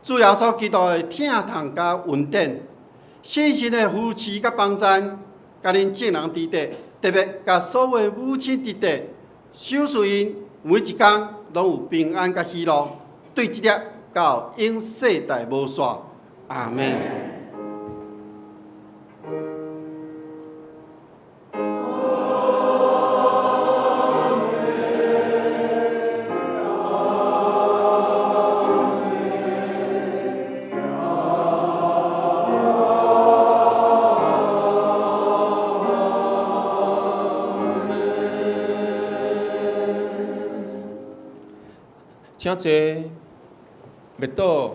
主耶稣基督的疼痛佮恩典，圣神的扶持佮帮赞，佮恁众人伫底，特别佮所有母亲伫底，赏赐𪜶每一工攏有平安佮喜乐，对这粒到永世代无煞。阿們。请坐，默祷。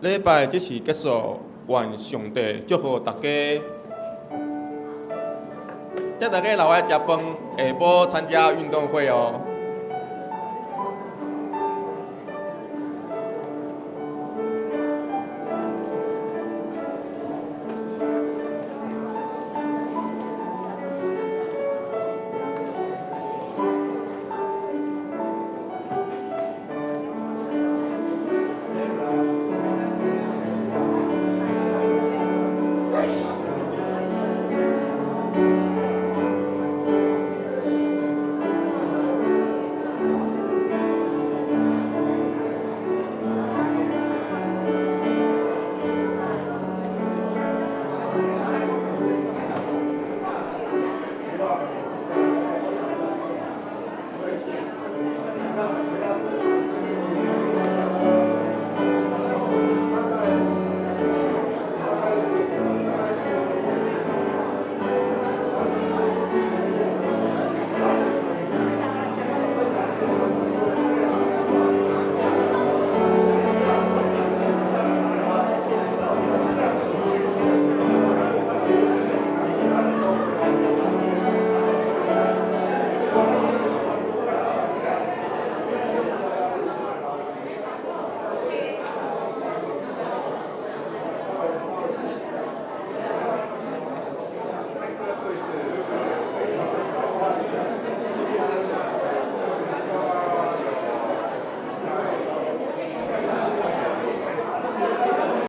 礼拜这时结束，愿上帝祝福大家。祝大家留来食饭，下晡参加运动会哦。